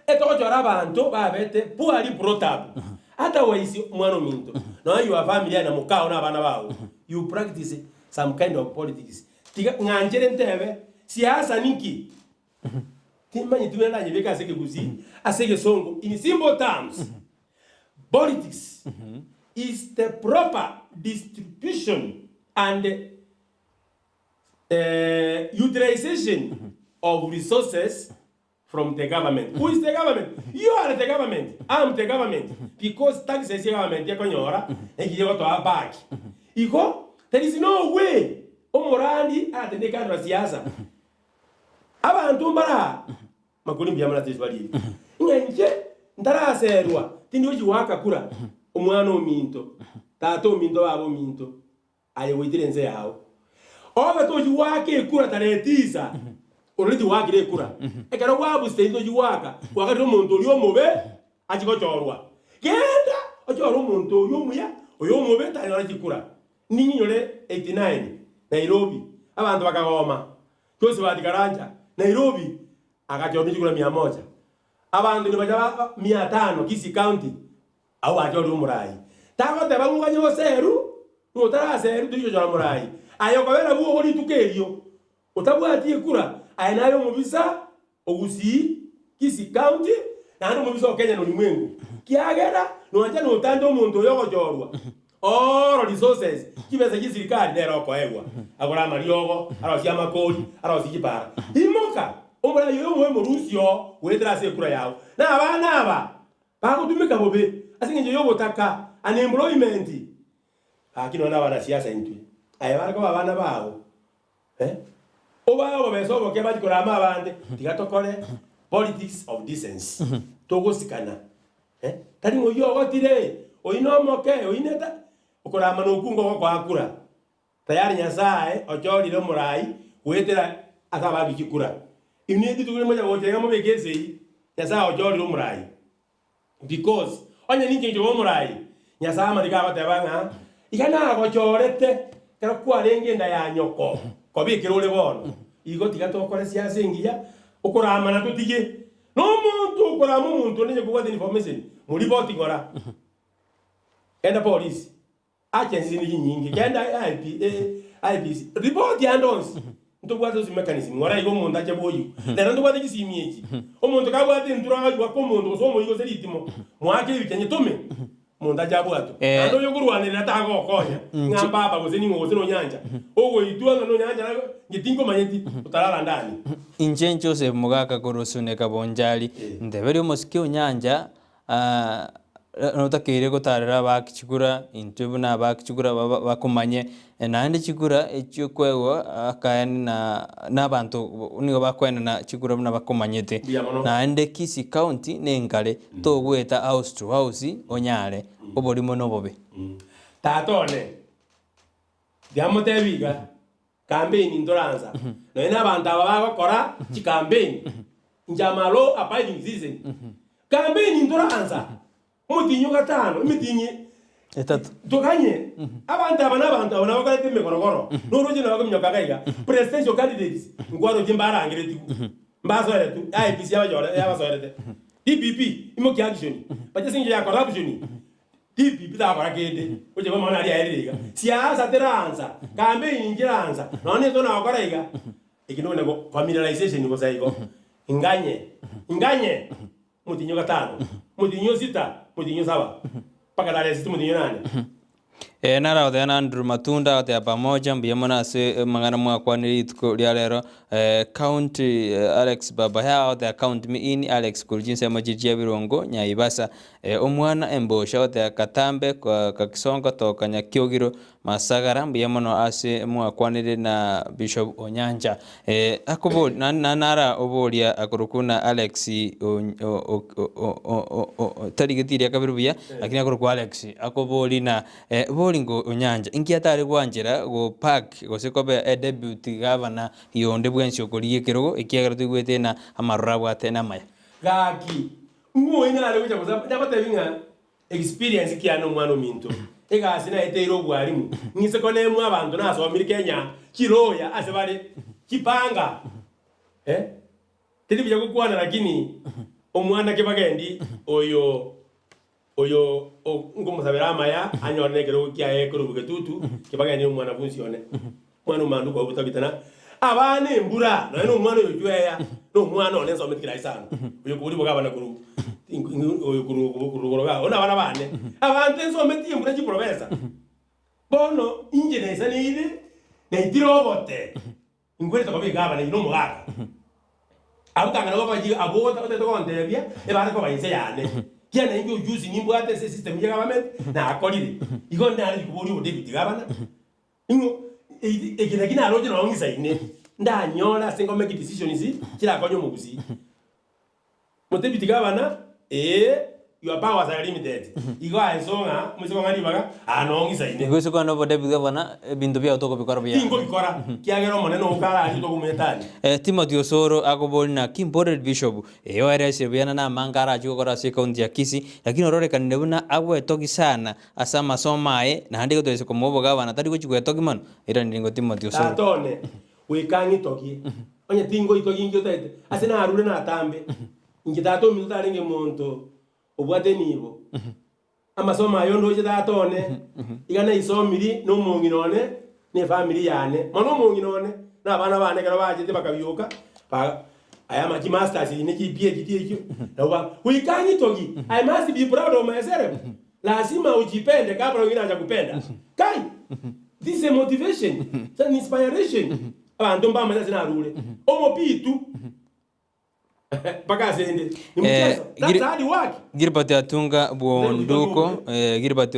Etogochora abanto babete poorly brought up. Otherwise omwana ominto, nonya your family aye na mokao na abana bao, you practice some kind of politics. Tiga ng'anchere ntebe, siasa ninki? Timanyeti buna ndanyebeke ase ekegusii, ase egesongo in simple terms, politics is the proper distribution and utilization of resources. from the government. Who is the government? You are the government. I am the government. Because taxes ase government ekonyora naki egotoa back. Igo there is no way omorandi aratende kando na siasa. Abanto mbare aa makori mbuya mono ase risuba riria. Ng'a inche ntaraserwa tindi gochi goaka kura omwana ominto, tata ominto, baba ominto. Aye goitire ense yao. Obe tochi goaka ekura tarehe tisa, orore tigoakire ekura. Ekero gwabusete tochi goaka, kwagarire omonto oria omobe achie gochorwa. Genda ochore omonto oyio omuya, oyo omobe tanyora chikura. Ninyinyore 89 Nairobi, abanto bakagoma, Josephat Karanja, Nairobi, agachorwa ne chikura mia moja. Abanto nibacha ba mia tano Kisii County, Agwo achorire omoraai. Tagoteba ng'a oganye goserwa, ng'a otaraserwa tori gochora moraai. Aye okobera bwogo rituko erio, otabwati ekura, aye naye omobisa o Gusii, Kisii County, naende omobisa o Kenya na orimwengu. Kiagera nonye notante omonto oyo ogochorwa, all resources, chibesa chie serikali nere okoegwa, agore amariogo, arosie amakori, arosie chipara. Imoka, omoraai oyo omoe morusie oo goetera ase ekura yao. Na abana aba Bagotumeka bobe ase engencho y'obotaka, unemployment. Gaki nonya nabanasiasa intwe, aye bare koba abana bao, eh, obae obobesa oboke bachie korama abande, tiga tokore politics of decency, togosikana, eh, tari ng'a oyio ogotire, oyio nomoke, oyio neta, okorama nokwo ngogokoa kura. Tayari Nyasae ochorire omorai goetera ase abaaki chikura. Inwe rituko rimo mocha gocha iga mobeke esegi, Nyasae ochorire omorai. Because onye ninche inche omorai, Nyasae amariko agoteba ng'a iga nagochorete ekero kwarenge enda ya nyoko, koba ekero ore bono. Igo tiga tokore siasa engiya, okoramana totige. Na omonto okorama omonto onde onye kobwate information, moripoti ng'ora. Genda polisi. Agencies nigo chinyinge, genda IP, IEBC, ripoti ande onsi, ntobwate ase mechanism, ng'ora iga omonto ache bwoyigwa. Rero ntobwate chisimi echi, omonto kabwate entura agachia goaka omonto gose omoyio gose ritimo, moake ebicha nyetome, omonto ache abwatwe. Naende oyo okorwanerera tagokonya, ng'a mbaba gose ning'o gose nonyancha, ogoitwa ng'a nonyancha naye inche tinkomanyeti, otarara ndani. Inche Joseph Mogaka korwa Suneka Bonchari, nteberie omosike Onyancha Notakeire gotarera abaaki chikura, intwe buna abaaki chikura bakomanye, naende chikura echiokoegwa akaene na na abanto nigo bakoenana chikura buna bakomanyete. Mbuya mono. Naende Kisii County nenkare, togoeta house to house onyare, oborimo nobobe. Tata one, ndiamotebi iga, Campaign ntoransa nonya na abanto aba bagokora chicampaign inche am a law abiding citizen campaign ntoransa omotinyi ogatano emitinyi Etato. toganye abanto aba na abanto aba nabakorete emegorogoro noroche nabakominyoka iga iga presidential candidates nkwaroche mbarangeretigwe mbasoeretwe IEBC yabachore yabasoerete DPP imokia action bache ase eng'encho ya corruption DPP takora kende, gochia kw'amang'ana aria aerire iga. Siasa teraansa, campaign nchiraansa, nonya nintwe nagokora iga. Eki nobone go familiarization bosa igo. Inganye, inganye, omotienyi o gatano, omotienyi o sita, omotienyi o saba, mpaka tarehe sita omotienyi o nane. Ee, naro agoteba na Andrew Matunda agoteba pamoja, mbuya mono ase amang'ana mwakwanire rituko ria rero. Count Alex baba yao agoteba count me in Alex korwa chinsemo chiria chia Birongo Nyaibasa. Omwana embosha agoteba Katambe Kakisongo toka Nyakiogiro Masagara mbuya mono ase mwakwanire na Bishop Onyancha. Akobori na nara oboria akorokwa na Alex tarigeti ria kabere buya lakini akorokwa Alex akobori na bori ngo Onyancha inki atare gwanchera go park gose koba edeputy governor yonde bwensi okorigia ekerogo ekiagera toigwete na amaroro abwate namaya. Gaki, ng'o oino are gocha gosa nagotebi ng'a Experience kiane omwana ominto, egasi naeteire obwarimu, ng'ise konemwa abanto nasomire Kenya chiroya ase bare chipanga eh, teri buya gokwana lakini omwana kebagendi oyo oyo nkomosabera amaya anyore na ekerogo kiaye korwa bogetutu kebagendi omwana bwonsi one. Omwana omande okwa ogotabitana abana embura nonya na omwana oyo chweya na omwana one nsometi kera isano oyo kobori boka abana korwa oyo korwa korwa rogoro igaa bono abana bane abanto ensometi embura chiprofesa bono inche naisaneire naitire obote inkwerete koba egavana inche na omogaka. Abwo kang'ana gokoba abwo otagete gontebia ebare koba inse yane. Kiagera nainche ojuzi nimbwate ase esystem ye government nakorire. Igo nare rikoboria obodeputy gavana ing'o eke naki naroche nonye ng'isaine ndanyore ase ngomake decisions chirakonye omogusii. Motebi tiga abana, ee, your powers are limited. Igo aye so ng'a moise kong'a ribaga, aa noo ng'isaine. Igo ase kwana obodebi gavana, ebinto biao tokobikora buya. Tinkobikora, kiagera Omonene oo kare aria tokomoetania. Timothy Osoro akoboria naki mboreri Bishop, ee oeresire buya na namange arachie gokora ase ecounty ya Kisii, lakini ororekanire buna agwetogi sana ase amasomo aye, naende igo toise komoa obogavana tari gochia gwetogi mono, oiranire ingo Timothy Osoro. Tata one, goika ng'itogie, onye tingoitogia inki otaete, ase narure natambe, inche tata ominto tarenge monto obwate enibo. Amasomo aya ondoche tata one, iga naisomiri na omong'ina one, na efamiri yane, mono omong'ina one, na abana bane ekero bachete bakabioka, ba aya ama chimasters echi ne chi PhD echio, nabo ba goika ng'itogie, I must be proud of myself, lazima ujipende kabla wengine hawajakupenda. Kai! This is a motivation, it's an inspiration. Abanto mbamanye ase narure. Omopitu mpaka ase ende. Ni mchezo. That's hard work. Gilbert Atunga Bwonduko, eh, Gilbert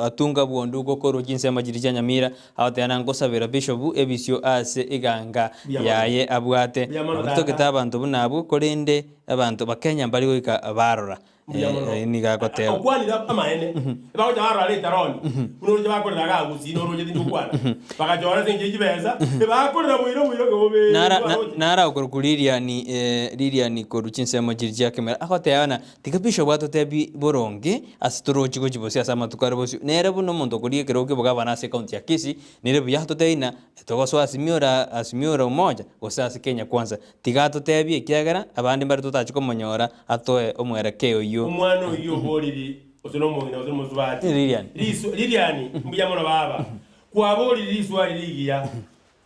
Atunga Bwonduko korwa chinsemo chiria chia Nyamira agoteba ngosabera Bishop ebisio ase eganga yaye abwate. Mbuya mono Nabo totagete tata. abanto buna abwo korende abanto ba Kenya mbari goika barora. Mbuya mono. Eh, nigo agoteba. Okwanire amaene. Ebagocha barora ritaroni. Buna oroche bakorera iga gusii noroche tindi gokwana. Bagachora ase enchera ye chibesa, ebakorera boira boira bobe Nara, na, baroche. nara okorokwa Lilian, eh, Lilian korwa chinsemo chiria chia Kemera, agoteba ng'a tiga Bishop atotebi boronge ase torochi gochia bosio ase amatuko are bosio. Nere buna omonto okoria ekerogo ki'obogabana ase ecounty ya Kisii, nere buya atotebi ng'a togosoa Azimio la Azimio la Umoja gose ase Kenya Kwanza. Tiga atotebie, ekiagera abande mbare totachi komonyora atoe omwerekeo oyio. Omwana oyio oboriri gose nomong'ina gose nomosubati. Lilian. Risu, Lilian, mbuya mono baba. Kwaboriri riswali rigiya.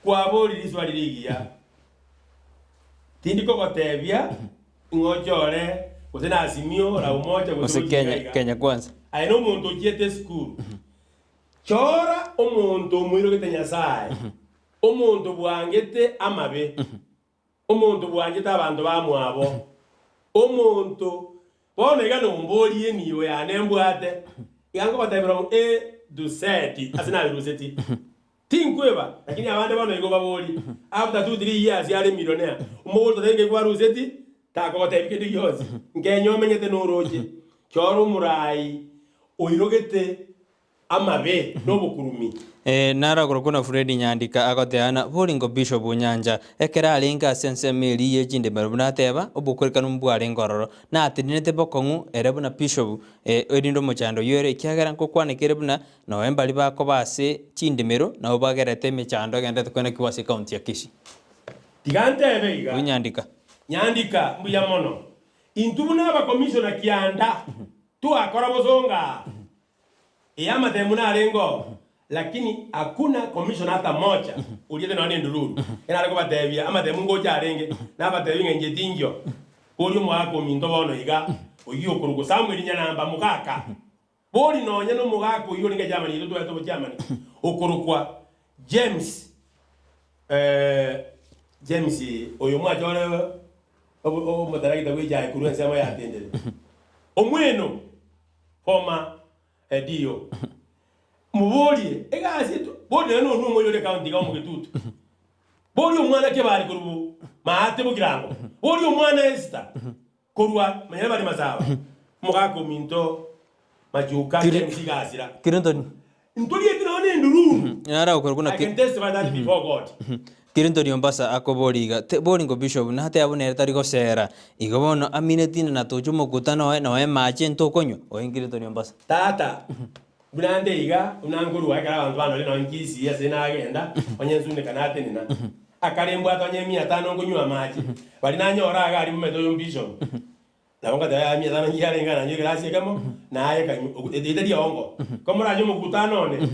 Kwaboriri riswali rigiya. Tindi kogotebia ng'a ochore gose na Azimio la Umoja gose Gose gochia Kenya, iga iga. Kenya Kwanza. Aye nomonto ochiete esukuru. Chora omonto omoirogete Nyasae, omonto bwangete amabe, omonto bwanchete abanto bamwabo, omonto bono iga nomborie enibo yane mbwate, iga nkobatebia from A to Z ase nabiruseti. Tinkweba, lakini abande bono igo baborie, after 2 3 years are millionaire, omogotu otari nkekwaruseti, takogotebia kende gionsi. Nkenye omenyete noroche, chora omorai oirogete amabe nobokurumi. Ee, naro akorokwa na Fred Nyandika agoteba ng'a boringo Bishop Nyancha ekero arenge ase ensemo eria ye chindemero buna ateba obokorekanu mbwarenge ororo natenenete bokong'u ere buna Bishop erinde omochando oyio ere ekiagera nkokwaneka ere buna noe mbari bakoba ase chindemero nabo bagerete emechando egenderete koenekigwa ase ecounty ya Kisii. Tiga ntebe iga. Oyio Nyandika. Nyandika, mbuya mono. Intwe buna abakomishona kianda twakora bosongo aa. Ee amatemu narenge oo, lakini hakuna commissioner hata moja oriete nonya nendururu. Ere are kobatebia amatemu ngocha arenge, nabatebie ng'a inche tingio. Boria omogaka ominto bono iga, oyio okorokwa Samuel Nyanamba mogaka. Bori nonya nomogaka oyio orenge chairman yaito twaete obochairman, okorokwa James James oyo mwachore omotarakita bw'echae korwa ensemo ya Tendere. Omweno. Former DO. Moborie egasi etu boria nonye nonwe omoyo ore county iga omogetutu. Boria omwana kebari korwa bo maate bogirango. Boria omwana Esther korwa manyare bari masaba. Omogaka ominto Machuka James iga asira. Clinton. Ntorieti nonye nendururu. Nara okorokwa na I can testify that before God. Clinton Ombasa akoboria iga, Te boringo Bishop nateba buna ere tari gosera, igo bono amineti ng'a natoche omokutano oye noe amache ntokonywa? Oyo Clinton Ombasa. Tata, buna nde iga, buna nkorua ekero abanto bandorire nonye Kisii ase nagenda, onye nsuneka natenena, akare mbwate onye emia tano nkonywa amache, baria nanyora iga aria momete oyo Bishop, Nabo ngateba, Yaya, emia etano nchiarenge nanywe egerasi ekemo, na aye kanywe, etari eongo. Komorache omokutano one,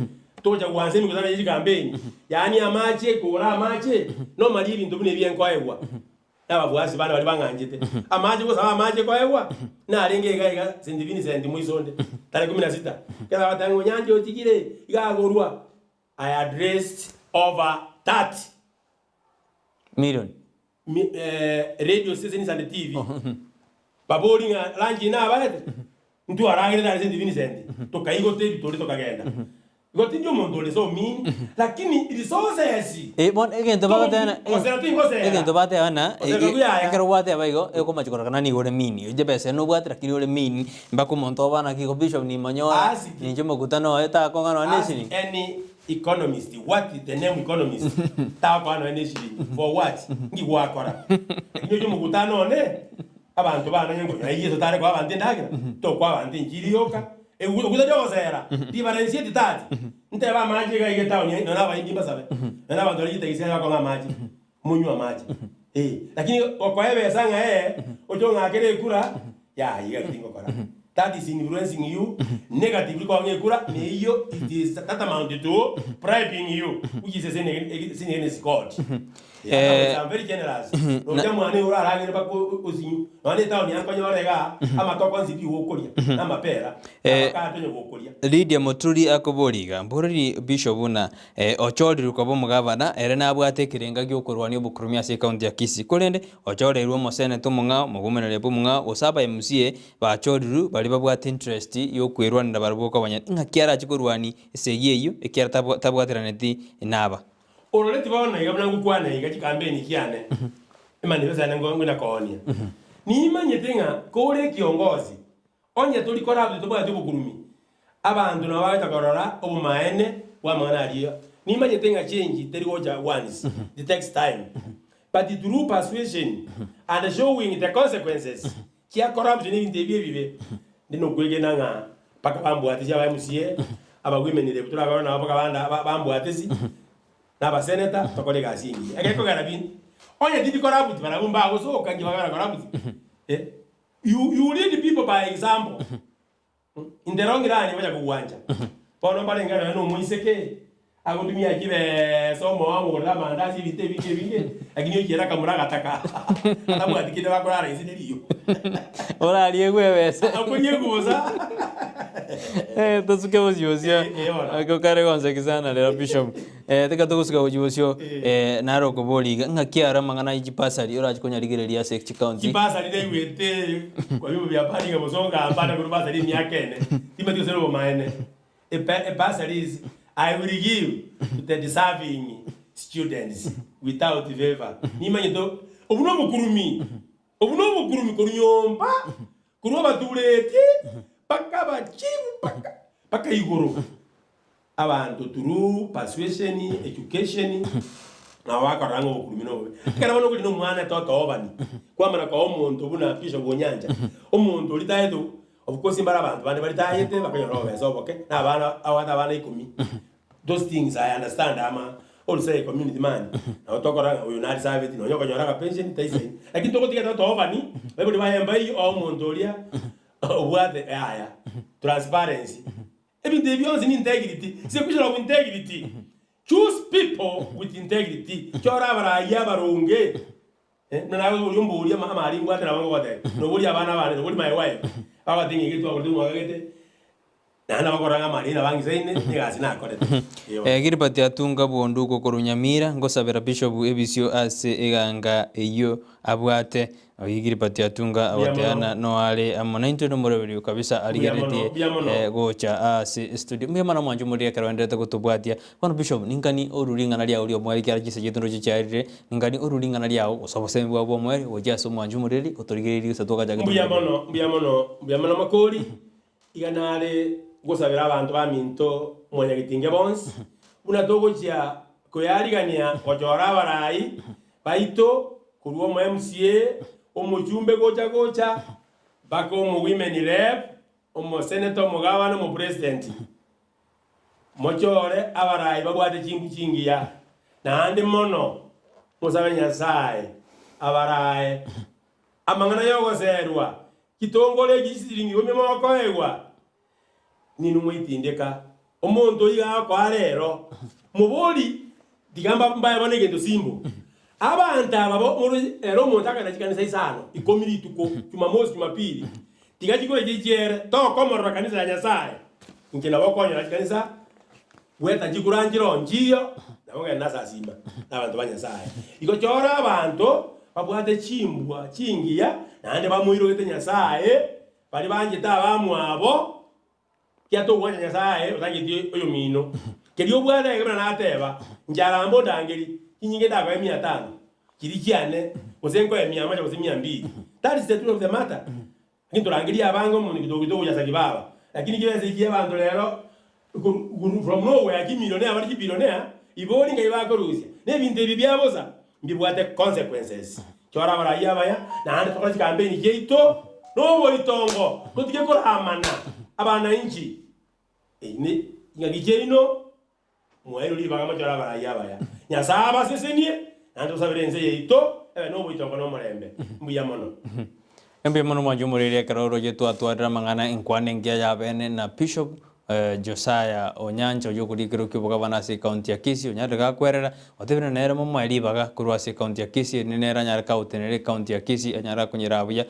togocha gwansa emekutano ye chikampeni, yaani amache, kora amache, nomarie ebinto buna ebi enkoegwa nabafuasi bane baria bang'anchete. Amache gosaba amache koegwa, narenge iga iga St. Vincent moisonde, tarehe kumi na sita. Ekero bagoteba ng'a Onyancha otigire, iga agorwa, I had raised over 30 Million. Mi- eh, radio stations and TV babori ng'a lunch nabaete ntwaragerete are St Vincent tokaigota ebitore tokagenda igo tindi omonto ore so mean lakini resources Eh, bono egento bagoteba Gosera tingosera. egento bateba na Gosera buyaya. ekero gwateba igo ekomachi kororekana nigo ore mean oche besa nobwate lakini ore mean mpaka omonto oba naki igo bishop nimonyore Ask. ninche omokutano oye takong'a nonya na Ask eshiringi. any economist what is the name economist takoa nonya ne eshiringi for what nki gwakora lakini oche omokutano one abanto bane onye nkonya Yeso tare koa abanto endagera tokoa abanto enchiri yoka Okutari ogosera ribarensie titati ntebe amache iga iga etown nonya na abaindi mbasabe nonya na abanto baria chitagisi iga bakong'a amache monywe amache eh lakini okoa ebesa ng'a ee oche ong'akere ekura yaya iga tingokora that is influencing you negatively kong'a ekura neyio it is tantamount to bribing you which is a sin sin against God. Eh, I'm very generous. Nocha mwana igo oraragere mpaka osinyu. Nonya etown ya nkonyora igaa, amatoke onsi pi gokoria, na amapera, Eh, avocado onye gokoria. Lydia Muturi akoboria iga, Mborori Bishop buna eh, ochorirwe koba omogavana, ere nabwate ekerenga giokorwania obokurumi ase ecounty ya Kisii. Korende ochoreirwe omoseneta omong'ao, omogomeneri bw'omong'ao, gose aba MCA bachorirwe baria babwate interest yokwerwanera barabwo kobanya ng'aki arache korwania esegi eyio ekiagera tabwa tabwateraneti naba. Orore tibono iga buna ngokwana iga chikambeni chiane, emanifesto yane ngwena koonia. Nimanyete ng'a kore ekiongosi, onye tori corrupt tobwati obokurumi, abanto nabo bagocha korora obomaene bw'amang'ana aria. Nimanyete ng'a change teri gocha once, it takes time. But through persuasion and showing the consequences chia corruption ebinto ebi ebibe, ndi nokwegena ng'a mpaka bambwatisi aba MCA, aba women rep torakore nabo mpaka banda ba- bambwatisi, na abaseneta, tokore egasi engiya. Egekogera bin, onye tindi corrupt barabwo mbagosoka inki bakogera corrupt? Eh, you you lead people by example. In the long run bacha kogwancha. Bono mbarenge nonya na omoiseke agotumia chibesa omoa omogorere amandasi ebinto ebinge ebinge lakini ochiera akamura agataka atabwati kende bakorara inse neriyo. Orariegwe ebese. Akoriegwa bosa. Eh, tosuke bosio bosio. Eh, eh, bono. Ako kare gonseki sana rero Bishop. Eh, tiga togosuka gochia bosio eh, naro okoboria iga ng'aki aro amang'ana ya chibasari orache konyarigereria ase chicounty. Chibasari naigwete kwa vyombo vya habari ng'a bosonga mpande korwa basari emiaka ene timanyeti gose nobomaene Epa- ebasari is I will give to the deserving students without favor nimanyete obwo nobokurumi obwo nobokurumi korwa nyomba korwa abatureti mpaka abachifu mpaka mpaka igoro. Abanto through persuasion, education, nabo bakorora ng'a obokurumi nobobe. Ekero bono okori na omwana totoobani, kwamana koa omonto buna Bishop Onyancha, omonto oria taete of course mbare abanto bande baritayete bakanyora obobesa oboke, na abana abwate abana ikomi. Those things I understand ama also a community man, nabo tokorora ng'a oyo narisabeti nonya okonyora agapension taisaini. Lakini togotiga totoobani, baibori baye mbaiyo oa omonto oria obwate yaya, transparency. Ebinto ebi bionsi ni integrity, it's a question of integrity. Choose people with integrity. Chora abarai abaronge. Eh, buna naye oria omboria ama- amari mbwate nabo ngogotebia. Noboria abana bane, noboria my wife. Bagotebi ng'a iga twagorete omwaka gete, naende nabakora ng'a amari nabangisaine, egasi nakorete. Eeh. Eh, Gilbert Atunga Bwonduko korwa Nyamira, ngosabera Bishop ebisio ase eganga eyio abwate. Oyio Gilbert Atunga Mbuya agoteana mono. noare amo naintwe nomoroberio kabisa Mbuya mono, arigeretie mbuya mono. eh, gocha ase estudio. Mbuya mono mwanche omoriri ekero oenderete gotobwatia. Bono Bishop, ninkani oru ring'ana riao ri'omoerio ekiagera chinsa chiaito ndoche chiarire, ninkani oru ring'ana riao gose obosemi bwao bw'omoerio gochia ase omwanchi omoriri otorigereirie gose twagachakete Mbuya omorero. mono, mbuya mono, mbuya mono makori, iga nare gosabera abanto baminto mwanyagetinge bonsi, buna togochia koyarigania gochora abarai baito Korwa omo MCA, omochumbe gocha gocha, mpaka omo women rep, omo senator, omogavana, omo president. Mochore abarai babwate chimbu chingiya, naende mono mosabe Nyasae abarae. Amang'ana yogoserwa, chitongore echi chisiringi ikomi mokoegwa, Ninwe mwaitindeka omonto oyo iga agokoa rero, mobori, tiga mba- mbae bono egento simbo. Abanto aba bo moro ere omonto akagenda chikanisa isano, ikomi rituko, jumamosi, jumapili, tiga chikore chichiere, tokomorora kanisa ya Nyasaye. Inche nabo okonyora chikanisa, gweta chikura nchire oo nchiyo, nabo ngende nasasima na abanto ba Nyasaye. Igo chora abanto. babwate chimbwa chingiya, naende bamoirogete Nyasae, baria banchete abamwabo, Ekiagera togwancha Nyasae otancheti oyomino. Keria obwate eke buna nateba, nchara mbe ondangeri, chinyinge ndakoe mia tano, chiria chiane, gose nkoe mia moja gose mia mbili. That is the truth of the matter. Lakini torangerie abange omonto kidogo kidogo gocha saki baba. Lakini chibesa echi abanto rero, from nowhere chimillionaire bare chibillionaire, ibori ngai bakorusia. Na ebinto ebi bia bosa, mbibwate consequences. Chora abarai abaya, naende tokore chikampeini chiaito noboitongo, totige koramana abanainchi. Eyio ne chingaki chiaino, mwaeirwe ribaga mochore abarai abaya. Nyasae abasesenie, naende tosabere ense yaito ebe noboitongo na omorembe. Mbuya mono. Mbuya mono mwanche omoreri ekero oroche twatwarire amang'ana enkwana engiya y'abene na Bishop Josiah Onyancha oyio okorikera okiobogabana ase ecounty ya Kisii onyarire gakwerera otebire nere momoe ribaga korwa ase ecounty ya Kisii erinde nere anyare kagotenenera ecounty ya Kisii anyare akonyera buya.